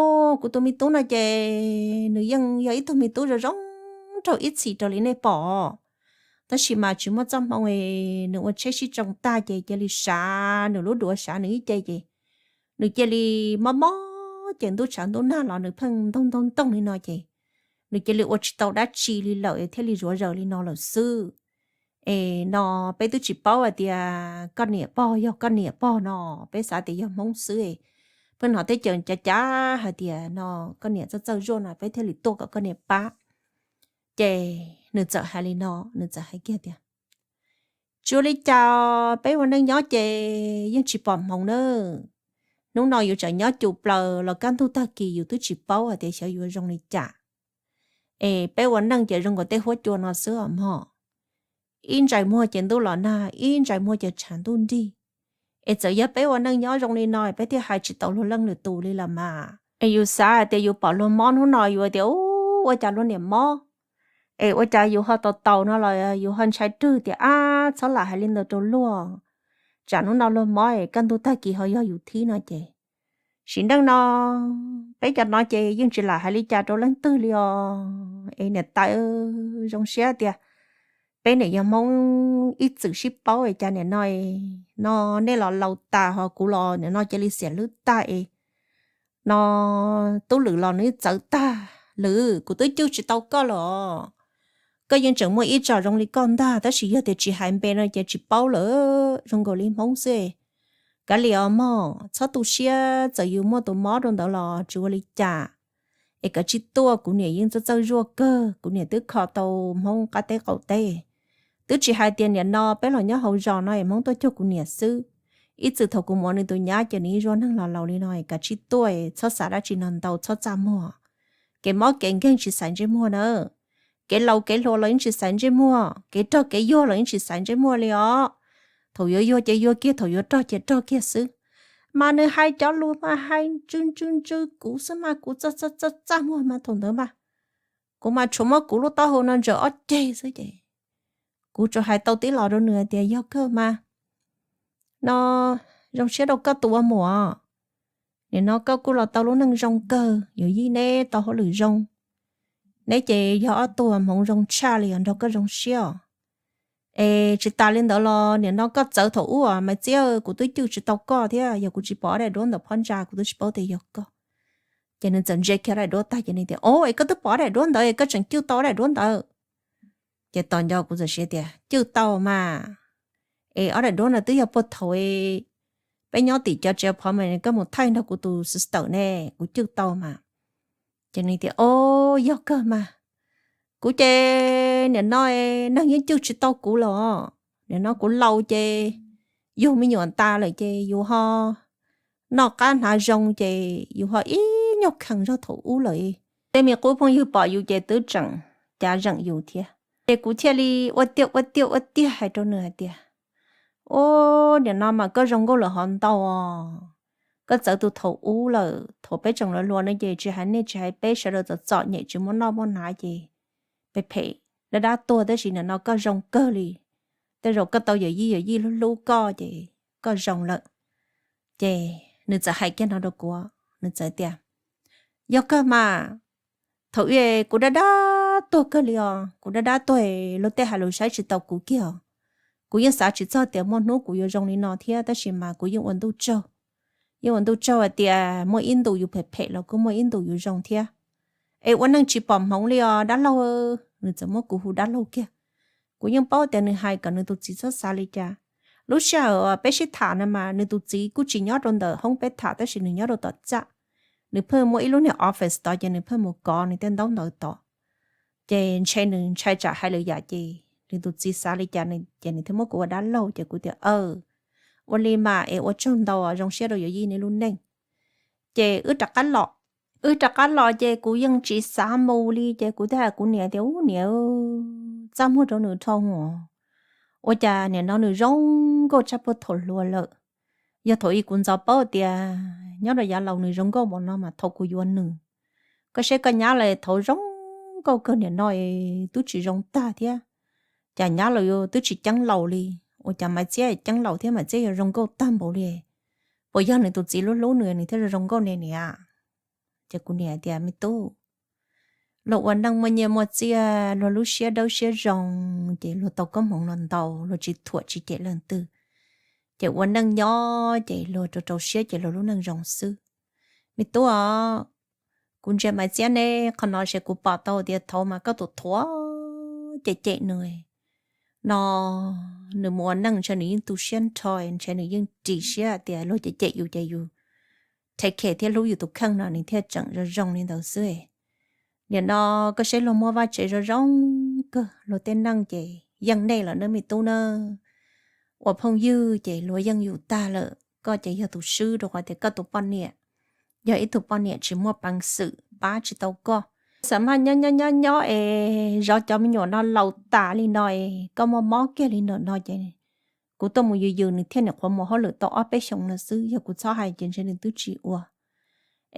kuv tus me tub no ces nws yeej yog ib tug me tub zoo zoo nraug ib txhis raws li nej pom, tab sis mas tsis muaj txoj hmoo, nws ua tsheb sib tsoo tag ces cia li sav nws lub duav sav nws ib ce ces nws cia li mob mob ces ntuj tshav ntuj nag los nws pheej ntoog ntoog ntoog li no ces nws cia li ua tsis tau dab tsi li lawm thiaj li zuav zaws li no lawm xwb. Es no peb twb tsis paub hais tias koj niam pog yog koj niam pog no, peb xav tias yog Hmoob xwb. Pheej hnov teb chaws cav cav hais tias no koj niam txawj txawj zuaj no peb thiaj li tuaj kom koj niam pab. Ces nws txawm hais li no, nws txawm hais kiag tias, tsis ua li cas, peb ua neej nyob ces yeej tsis pom hmoov na. Hnub no yus tseem nyob cus plaws los kaj ntug tag kis yus twb tsis paub hais tias xyov yuav zoo li cas. Es peb ua neej ces zoo nkaus tej huab cua no xwb os mog. Ib ntsais muag ces ntuj los nag, ib ntsais muag ces tshav ntuj nrig. Es txawm yog peb ua neej nyob zoo li no peb thiaj hais tsis tau luag leej lwm tus li los mas. Es yus xav hais tias yus pom luag mob hnub no yus tias, u, ua cas luag niam mob? Es ua cas yus ho tau taus no los yus ho ntshai rwg tias, ab, txhob lam hais li ntawd rau luag, tsam hnub no luag mob es kaj ntug tag kis ho yog yus thib no ces. Sim neej no peb cov no ces yeej tsis lam hais li cas rau leej twg li os. Es niam tais, zoo siab tias peb niam yog Hmoob ib txwm sib paub es cas nim no, no nej los laus tas ho kuv los nim no cia li xiam hlwb tag es no tub Lwm los nws txawv tag. Lwm, kuv twb cwj tsis tau koj los. Koj yeej tseem muaj ib tsom zoo li koj ntag, tab sis yog tias tsis hais npe no ces tsis paub lawm, zoo nkaus li Hmoob xwb. Kav liam os mog, txhob tu siab, txawm yus muaj tus mob rau ntawd los tsis ua li cas. Es kav tsij tuaj, kuv niam yeej txawj txawj zuaj kawg, kuv niam twb kho tau Hmoob qab teb qaum teb. Twb tsis hais tias nim no peb los nyob hauv zos no es Hmoob tuaj cuag kuv niam xwb. Ib txwm thaum kuv mus ua nws tus nyab ces nws ib zuag neeg los laus li no es kav tsij tuaj, txhob xav dab tsi no ntau, txhob txaj muag. Kev mob kev nkeeg tsis xaiv ntsej muag na. Kev laus kev hluas los yeej tsis xaiv ntsej muag, kev rog kev yuag los yeej tsis xaiv ntsej muag li os. Thaum yuav yuag ces yuag kiag, thaum yuav rog ces rog kiag xwb. Mas nws hais cov lus mas hais ntsw ntsw ntsw kuv xwb mas kuv txaj txaj txaj muag mas thaum ntawd mas kuv mas tshuav muab kuv lub taub hau no ntsaws ob ceg xwb ces kuv tsuas hais tau tib los rau nws hais tias, yog kawg mas no zoo siab rau koj tus ua muam. Nim no koj kuj los tau lub neej zoo kawg, yawm yij neb tau hauj lwm zoo, neb ces yog ob tug hmoov zoo tshaj li os, nrog koj zoo siab os. Es tsis tas li ntawd los nim no koj txawv thaum ub, Maiv Txiab, kuv twb cwj tsis tau koj thiab, yog kuv tsis pom ob daim duab ntawm phab ntsa kuv twb tsis paub tias yog koj. Ces nws txawm ntsia kiag ob daim duab tag ces nws tias, Os, es koj twb pom ob daim duab ntawd es koj tseem cwj tau ob daim duab ntawd? Ces tos nco kuv txawm siv tias, Cwj tau mas, es ob daim duab no twb yog puag thaum peb nyob tim cov tsev phov mas koj mus thaij nrog kuv tus sister ne, kuv cwj tau mas. Ces nws tias, Os, yog kawg mas, kuv ces nim no neeg yeej cwj tsis tau kuv los, nim no kuv laus ces yug me nyuam tas lawm ces yus ho noj qab hnav zoo ces yus ho ib nyuag khees zog thaum ub lawm. Tej me qub phooj ywg pom yus ces twb tseem cav zeem yus thiab. Ces kuv thiaj li ua tiag ua tiag ua tiag hais rau nws hais tias, Os, nim no mas koj zoo nkauj lawm hov ntau os. Koj txawv tus thaum ub lawm, thaum peb tseem hluas hluas no ces tsis hais nej tsis hais peb sawv daws txom txom nyem tsis muaj noj muaj hnav ces phem phem dab dab tuag, tab sis nim no koj zoo kawg li. Tej zaum koj tau yawm yij, yawm yij hlub hlub koj ces koj zoo lawm. Ces nws txawm hais kiag no rau kuv, nws txawm tias, Yog kawg mas, thaum ub kuv dab dab tuag kawg li os, kuv dab dab tuag luag tej hais lus saib tsis taus kuv kiag os. Kuv yeej xav tsis txog tias muaj hnub kuv yuav zoo li no thiab, tab sis mas kuv yeej ua ntuj tsaug, yeej ua ntuj tsaug hais tias muaj ib ntus yus phem phem los kuj muaj ib ntus yus zoo thiab. Es ua neej tsis pom hmoov li os dab laug. Nws txawm muab kuv hu dab laug kiag. Kuv yeej paub tias nws hais kom nws tus txiv txhob xav li cas. Lub sij hawm peb sib tham no mas nws tus txiv kuj tsis nyob rau ntawm hoob peb tham, tab sis nws nyob rau tom txaj. Nws pheej muaj ib lub niag office tod ces nws pheej mus kov nws tej ntaub ntawv tod. Ces ntshe nws ntshai tsam hais lwm yam ces nws tus txiv xav li cas ces nws thiaj muab kuv ua dab laug. Ces kuv tias, Aw, ua li mas es ua tsaug ntau, zoo siab rau yawm yij nej lub neej. Ces wb rov qab los, wb rov qab los ces kuv yeej tsis xav mus li. Ces kuv thiaj hais kuv niam tias, Ub niam, txaj muag rau nws dhau os. Ua cas nim no nws zoo nkauj tshaj puag thaum hluas lawm. Yog thaum ub kuv ntxov paub tias nyob rau yav laus nws zoo nkauj npaum no mas thaum kuv yuav nws. Koj saib koj nyab lawv thaum zoo nkauj kawg, nim no twb tsis zoo tag thiab. Cas nyab lawv twb tsis ceeb laus li. Ua cas Maiv Txiab ceeb laus thiab Maiv Txiab yuav zoo nkauj tag npaum li? Puas yog nws tus txiv hlub hlub nws, nws thiaj zoo nkauj ne niam? Ces kuv niam tias, Me tub, luag ua neej muaj nyiaj muaj txiaj, luag lub siab dawb siab zoo, ces luag tau koob hmoov los ntau, luag tsis thuam tsis cem leej twg. Ces ua neej nyob ces luag rau rau siab ces luag lub neej zoo xwb. Me tub os, kuv ntsia Maiv Txiab neb qhov no ces kuv pom tau tias thaum mas koj tus thuam cem cem nws no, nws mus ua neej ntshe nws yeej tu siab nrho, ntshe nws yeej ris siab tias luag cem cem yus ces yus take care thiab hlub yus tus kheej no nws thiaj tseem zoo zoo li ntawd xwb. Nim no koj saib luag muaj vaj tsev zoo zoo kawg, luag tej neej ces yeej nej lawm nawb me tub na. Ua phooj ywg ces luag yeej yus tag lawm, koj ces yog tus swb rau qhov tias koj tus poj niam yog ib tug poj niam tsis muaj peev xwm pab tsis tau koj. Xam maj nyob nyob nyob nyob es zov cov me nyuam no laus tas li no es koj muaj mob kiag li ntawm no ces kuv tuaj mus yws yws nws thiaj niam qhuav mus hauj lwm tau ob peb xyoos no xwb, yog kuv txhob hais ces ntshe nws twb tsis ua.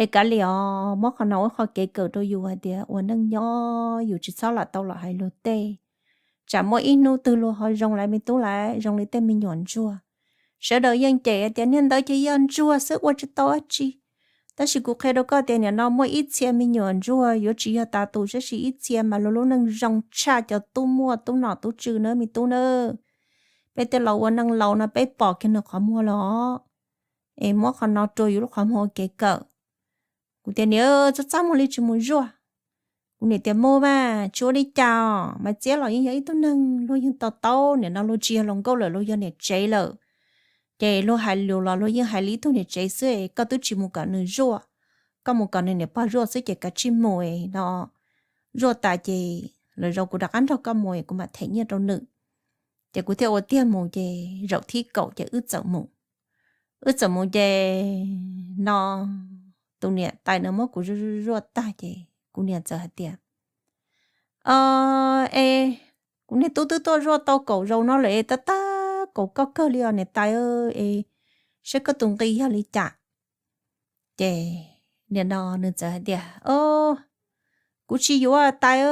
Es kav liam os, muab qhov no ua qhov kev kawm rau yus hais tias ua neej nyob yus tsis txhob lam tau los hais luag tej. Tsam muaj ib hnub twg luag ho zoo lawm me tub lawm, zoo li tej me nyuam ntsuag. Sawv daws yeej cem tias niag ntawd ces yog ntsuag xwb ua tsis tau dab tsi. Tab sis kuv qhia rau koj tias nim no muaj ib txhia me nyuam ntsuag yuav tsis yog tas tus, tab sis ib txhia mas luag lub neej zoo tshaj cov tub muaj tub nom tub tswv na me tub na. Peb tej laus ua neej laus no peb pom kiag nws qhov muag los, es muab qhov no rua yus lub qhov muag ua kev kawm. Kuv tias niam, txaj txaj muag li tsis mus zuaj. Kuv niam tias mus mas tsis ua li cas os, Maiv Txiab los yeej yog ib tug neeg luag yeej to taub, nim no luag tsis yog hluas nkauj lawm, luag yog niam tsev lawm. Ces luag hais lus los luag yeej hais li ib tug niam tsev xwb, koj twb tsis mus kom nws zuaj, koj mus kom nws niam pog zuaj xwb ces kav tsij mus no. Zuaj tas ces lwm zaus kuv rov qab nrog koj mus es kuv mam them nyiaj rau nws. Ces kuv thiaj ua tiag mus ces zaum thib kaum ces wb txawm mus. Wb txawm mus ces no tus niam tais no muab kuv zuaj zuaj tag ces kuv niam txawm hais tias, Es kuv niag tub twb tuaj zuaj tau kaum zaus no lawm es tab tab kaum koj kawg li os niam tais, es saib koj tus nqi yog li cas. Ces nim no nws txawm hais tias, Kuv tsis yuav tais,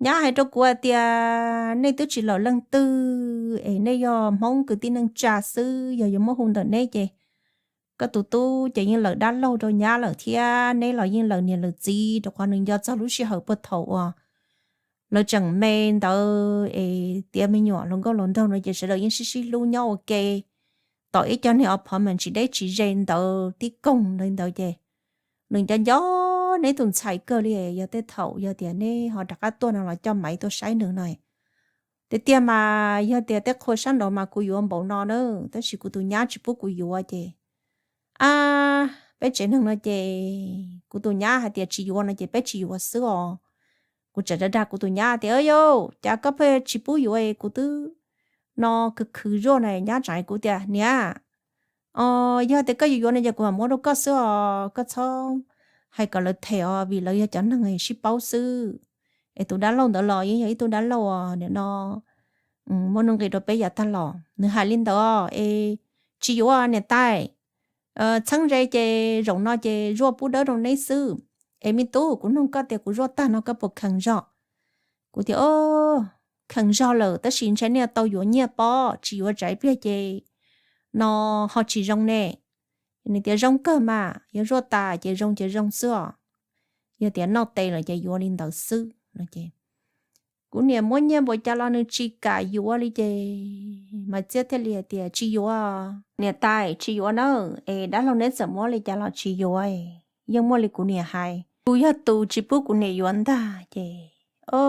nyab hais rau kuv hais tias nej twb tsis lawm leej twg es nej yog Hmoob kwv tij neej tsa xwb, yog yuav muab hu ntawm neb ces koj tus tub ces yeej lawm dab laug rau nyab lawm thiab neb los yeej lawm niam lawm txiv, rau qhov nws nco txog lub sij hawm puag thaum uas lawv tseem me ntawd es tiav me nyuam hluas nkauj hluas nraug no ces sawv daws yeej sib sib hlub nyob ua ke. Tom ib co niag apartment tsis deb tsis ze ntawd tib koog li ntawd ces Nws nco nco neb tus ntxhais kawg li, yog tej thaum yog tias neb ho rov qab tuaj no los coj Maiv tuaj saib nws no. Tiag tiag mas yog tias tej qhua sab nraud mas kuv yuav npaum no na, tab sis kuv tus nyab tsis pub kuv yuav ces, a, peb tsev neeg no ces kuv tus nyab hais tias tsis yuav no ces peb tsis yuav xwb os. Kuv tseem dag kuv tus nyab tias, Yau, cas koj pheej tsis pub yuav, kuv twb no khwv khwv zuaj na. Nyab tseem hais kuv tias, Niam, yog tias koj yuav yuav no ces kuv mam muab rau koj xwb os, koj txhob hais kom lawv them os, vim lawv yog cov neeg sib paub xwb. Es tus dab laug ntawd los yeej yog ib tug dab laug os, nim no muaj nuj nqis rau peb yav tag los. Nws hais li ntawd es tsis yuav niam tais, txheeb ze ces zaum no ces zuaj pub dawb rau neb xwb. Es me tub, kuv nug koj tias kuv zuaj tag no koj puas khees zog? Kuv tias, Khees zog lawm, tab sis ntshe nej tau yuav nyiaj pob, tsis yuav tsam ib pliag ces no ho tsis zoo ne. Nws tias, Zoo kawg mas, yog zuaj tas ces zoo ces zoo xwb os. Yog tias noj tes lawm ces yuav li ntawd xwb no ces kuv niam muab nyiaj npaum cas los nws tsis kam yuav li ces Maiv Txiab thiaj li hais tias, Tsis yuav, niam tais, tsis yuav na. Es dab laug neb txawm muab li cas los tsis yuav, yeej muaj li kuv niam hais. Kuv yog tus tsis pub kuv niam yuav ntag ces, o,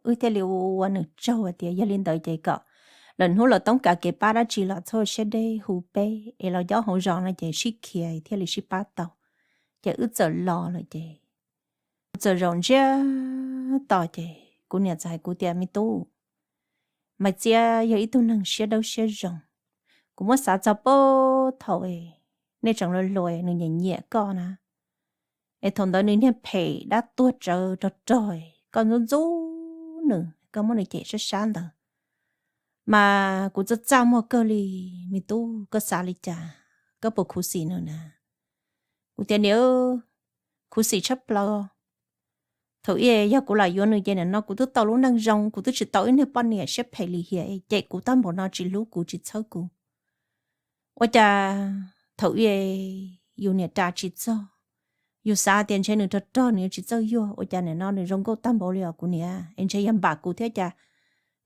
wb thiaj li ua nws tsaug tias yog li ntawd ces kom lwm hnub lawv toob kas kev pab dab tsi los txhob siab deb hu peb es los nyob hauv zos no ces sib khiav thiaj li sib pab tau. Ces wb txawm los lawm ces kuv txawm zaum ntsiag to ces kuv niam txawm hais kuv tias, Me tub, Maiv Txiab yog ib tug neeg siab dawb siab zoo. Kuv muab xav txog puag thaum nej tseem hluas hluas nws nyiam nyiam koj na, es thaum ntawd nws niag phem dab tuag tsawv rog rog, koj ntxub ntxub nws, koj muab nws cem sab sab ntawd, mas kuv txaj txaj muag kawg li. Me tub, koj xav li cas? Koj puas khuv xim nws na? Kuv tias, Niam, khuv xim tshaj plaws. Thaum ub yog kuv lam yuav nws ces nim no kuv twb tau lub neej zoo, kuv twb tsis tau ib niag poj niam siab phem lim hiam cem kuv tag npaum no, tsis hlub kuv tsis txhawb kuv. Ua cas thaum ub yus niam ras tsis txog, yus xav tias ntshe nws rog rog nws yuav tsis txawj yuag, ua cas nim no nws zoo nkauj tag npaum li os kuv niam? Es ntshe yog npam kuv thiab cas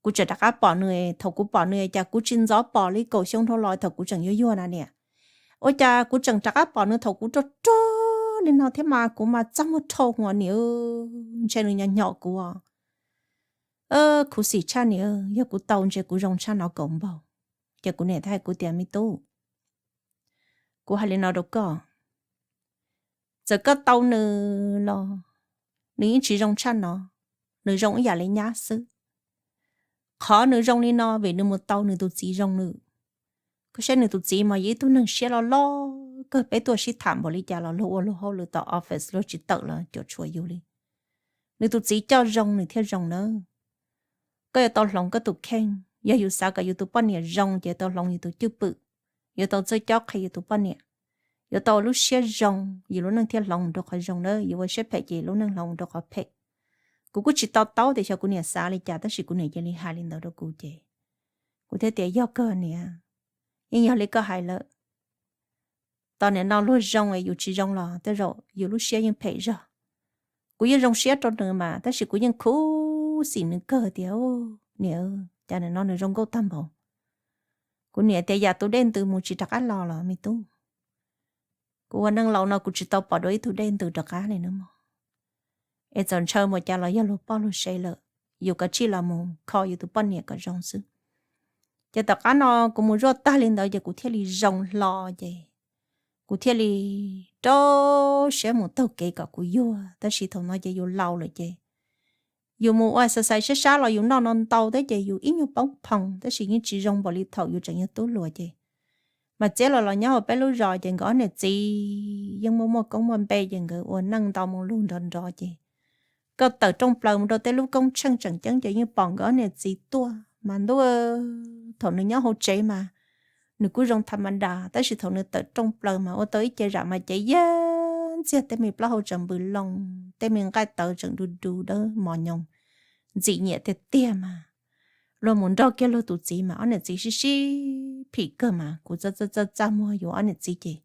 kuv tseem rov qab pom nws. Thaum kuv pom nws cas kuv tsis ntxov pom li kaum xyoo dhau los thaum kuv tseem yuag yuag na niam. Ua cas kuv tseem rov qab pom nws thaum kuv rog rog li no thiab mas kuv mas txaj muag dhau hwv niam, ntshe nws nyo nyom kuv. Khuv xim tshaj niam, yog kuv tau ntshe kuv zoo tshaj no kaum npaug. Ces kuv niam thiaj hais kuv tias, Me tub, kuv hais li no rau koj, txawm koj tau nws los nws yeej tsis zoo tshaj no, nws zoo ib yam li nyab xwb. Qhov nws zoo li no vim nws mus tau nws tus txiv zoo nws. Koj saib nws tus txiv mas yog ib tug neeg siab loj loj kawg, peb tuaj sib tham npaum li cas los luag ua luag hauj lwm tom office luag tsis tawm los cuam tshuam yus li. Nws tus txiv coj zoo nws thiaj zoo nawb. Koj yuav tau hloov koj tus kheej, yog yus xav kom yus tus poj niam zoo ces yuav tau hloov yus tus cwj pwm, yuav tau txawj cob qhia yus tus poj niam, yuav tau ua lub siab zoo, yus lub neej thiaj hloov mus rau qhov zoo nawb. Yus ua siab phem ces lub neej hloov mus rau qhov phem. Kuv kuj tsis to taub tias xyov kuv niam xav li cas tab sis kuv niam cia li hais li ntawd rau kuv ces kuv thiaj tias, Yog kawg niam, yeej yog li koj hais lawm. Tos nim no luag zoo es yus tsis zoo los tej zaum yus lub siab yeej phem zog. Kuv yeej zoo siab rau nws mas tab sis kuv yeej khuv xim nws kawg tias, Niam, cas nim no nws zoo nkauj tag npaum. Kuv niam tias, Yam tus dej ntws mus tsis rov qab los los me tub. Kuv ua neej laus no kuv tsis tau pom dua ib tug dej ntws rov qab li nawb mog. Es txawm ntshaw mus cas los yog luag poj luag sev lawm, yus kav tsij los mus kho yus tus poj niam kom zoo xwb. Ces tom qab no kuv mus zuaj tag li ntawd ces kuv thiaj li zoo hlo ces kuv thiaj li rau siab mus taug kev kom kuv yuag. Tab sis thaum no ces yus laus lawm ces yus mus ua exercise sab sab los yus noj no ntau thiab ces yus ib nyuag poob phoov tab sis yeej tsis zoo npaum li thaum yus tseem yog tub hluas ces. Mas txiab los los nyob hauv peb lub zos ces nkawd ob niam txiv yeej muaj muaj koob muaj npe ces nkawd ua neej ntau mus lug nrov nrov ces koj tawm rooj plaws mus rau tej lub koob tsheej tseem ceeb ces yeej pom nkawd ob niam txiv tuaj. Mas ntuj, thaum nws nyob hauv tsev mas nws kuj zoo tha ma das tab sis thaum nws tawm rooj plaws mas ua tau ib ce zam mas cev yag ntxiag, tej me plaub hau tseem npws loo, tej me nqaij tawv tseem du du dawb mos nyoos, ntxim nyiam tiag tiag mas. Luag mus nrog kiag luag tus txiv mas ob niam txiv sib sib phim kawg mas kuv txaj txaj txaj muag yus ob niam txiv ces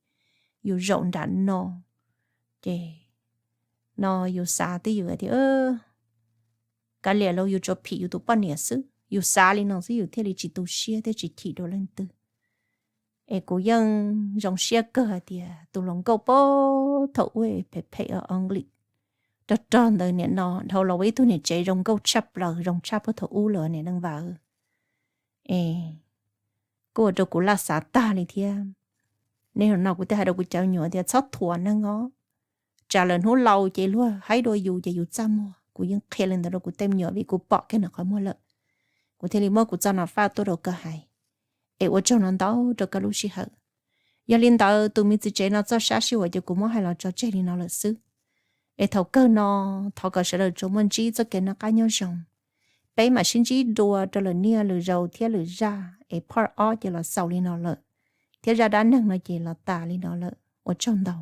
yus zaum nram no ces no yus xav twb yus tias kav liam los yus tsuas phim yus tus poj niam xwb, yus xav li no xwb yus thiaj li tsis tu siab thiab tsis chim dua leej twg. Es kuv yeej zoo siab kawg hais tias tus hluas nkauj puag thaum ub phem phem o o nli rog rog ntawd nim no dhau los ua ib tug niam tsev zoo nkauj tshaj plaws, zoo tshaj puag thaum ub lawm niam neej Vam. Es kuj ua rau kuv laj xav tag li thiab. Niaj hnub no kuv thiaj hais rau kuv cov me nyuam tias txhob thuam neeg os, tsam lawm hnub laus ces luag haib dua yus ces yus txaj muag. Kuv yeej qhia li ntawd rau kuv tej me nyuam vim kuv pom kiag nws qhov muag lawm, kuv thiaj li muab kuv txoj no faj tuaj rau koj hais. Es ua tsaug ntau ntau rau koj lub sij hawm. Yog li ntawd tus me txiv tsev no txoj sab sij huam ces kuv muab hais los tso tseg li no lawm xwb. Es thaum kawg no thov kom sawv daws tsuas muaj ntsib txoj kev noj qab nyob zoo. Peb mam sib ntsib dua rau lwm niaj lwm zaus thiab lwm zaj, es part ob ces los xaus li no lawm, thiab zaj dab neeg no ces los tas li no lawm. Ua tsaug ntau.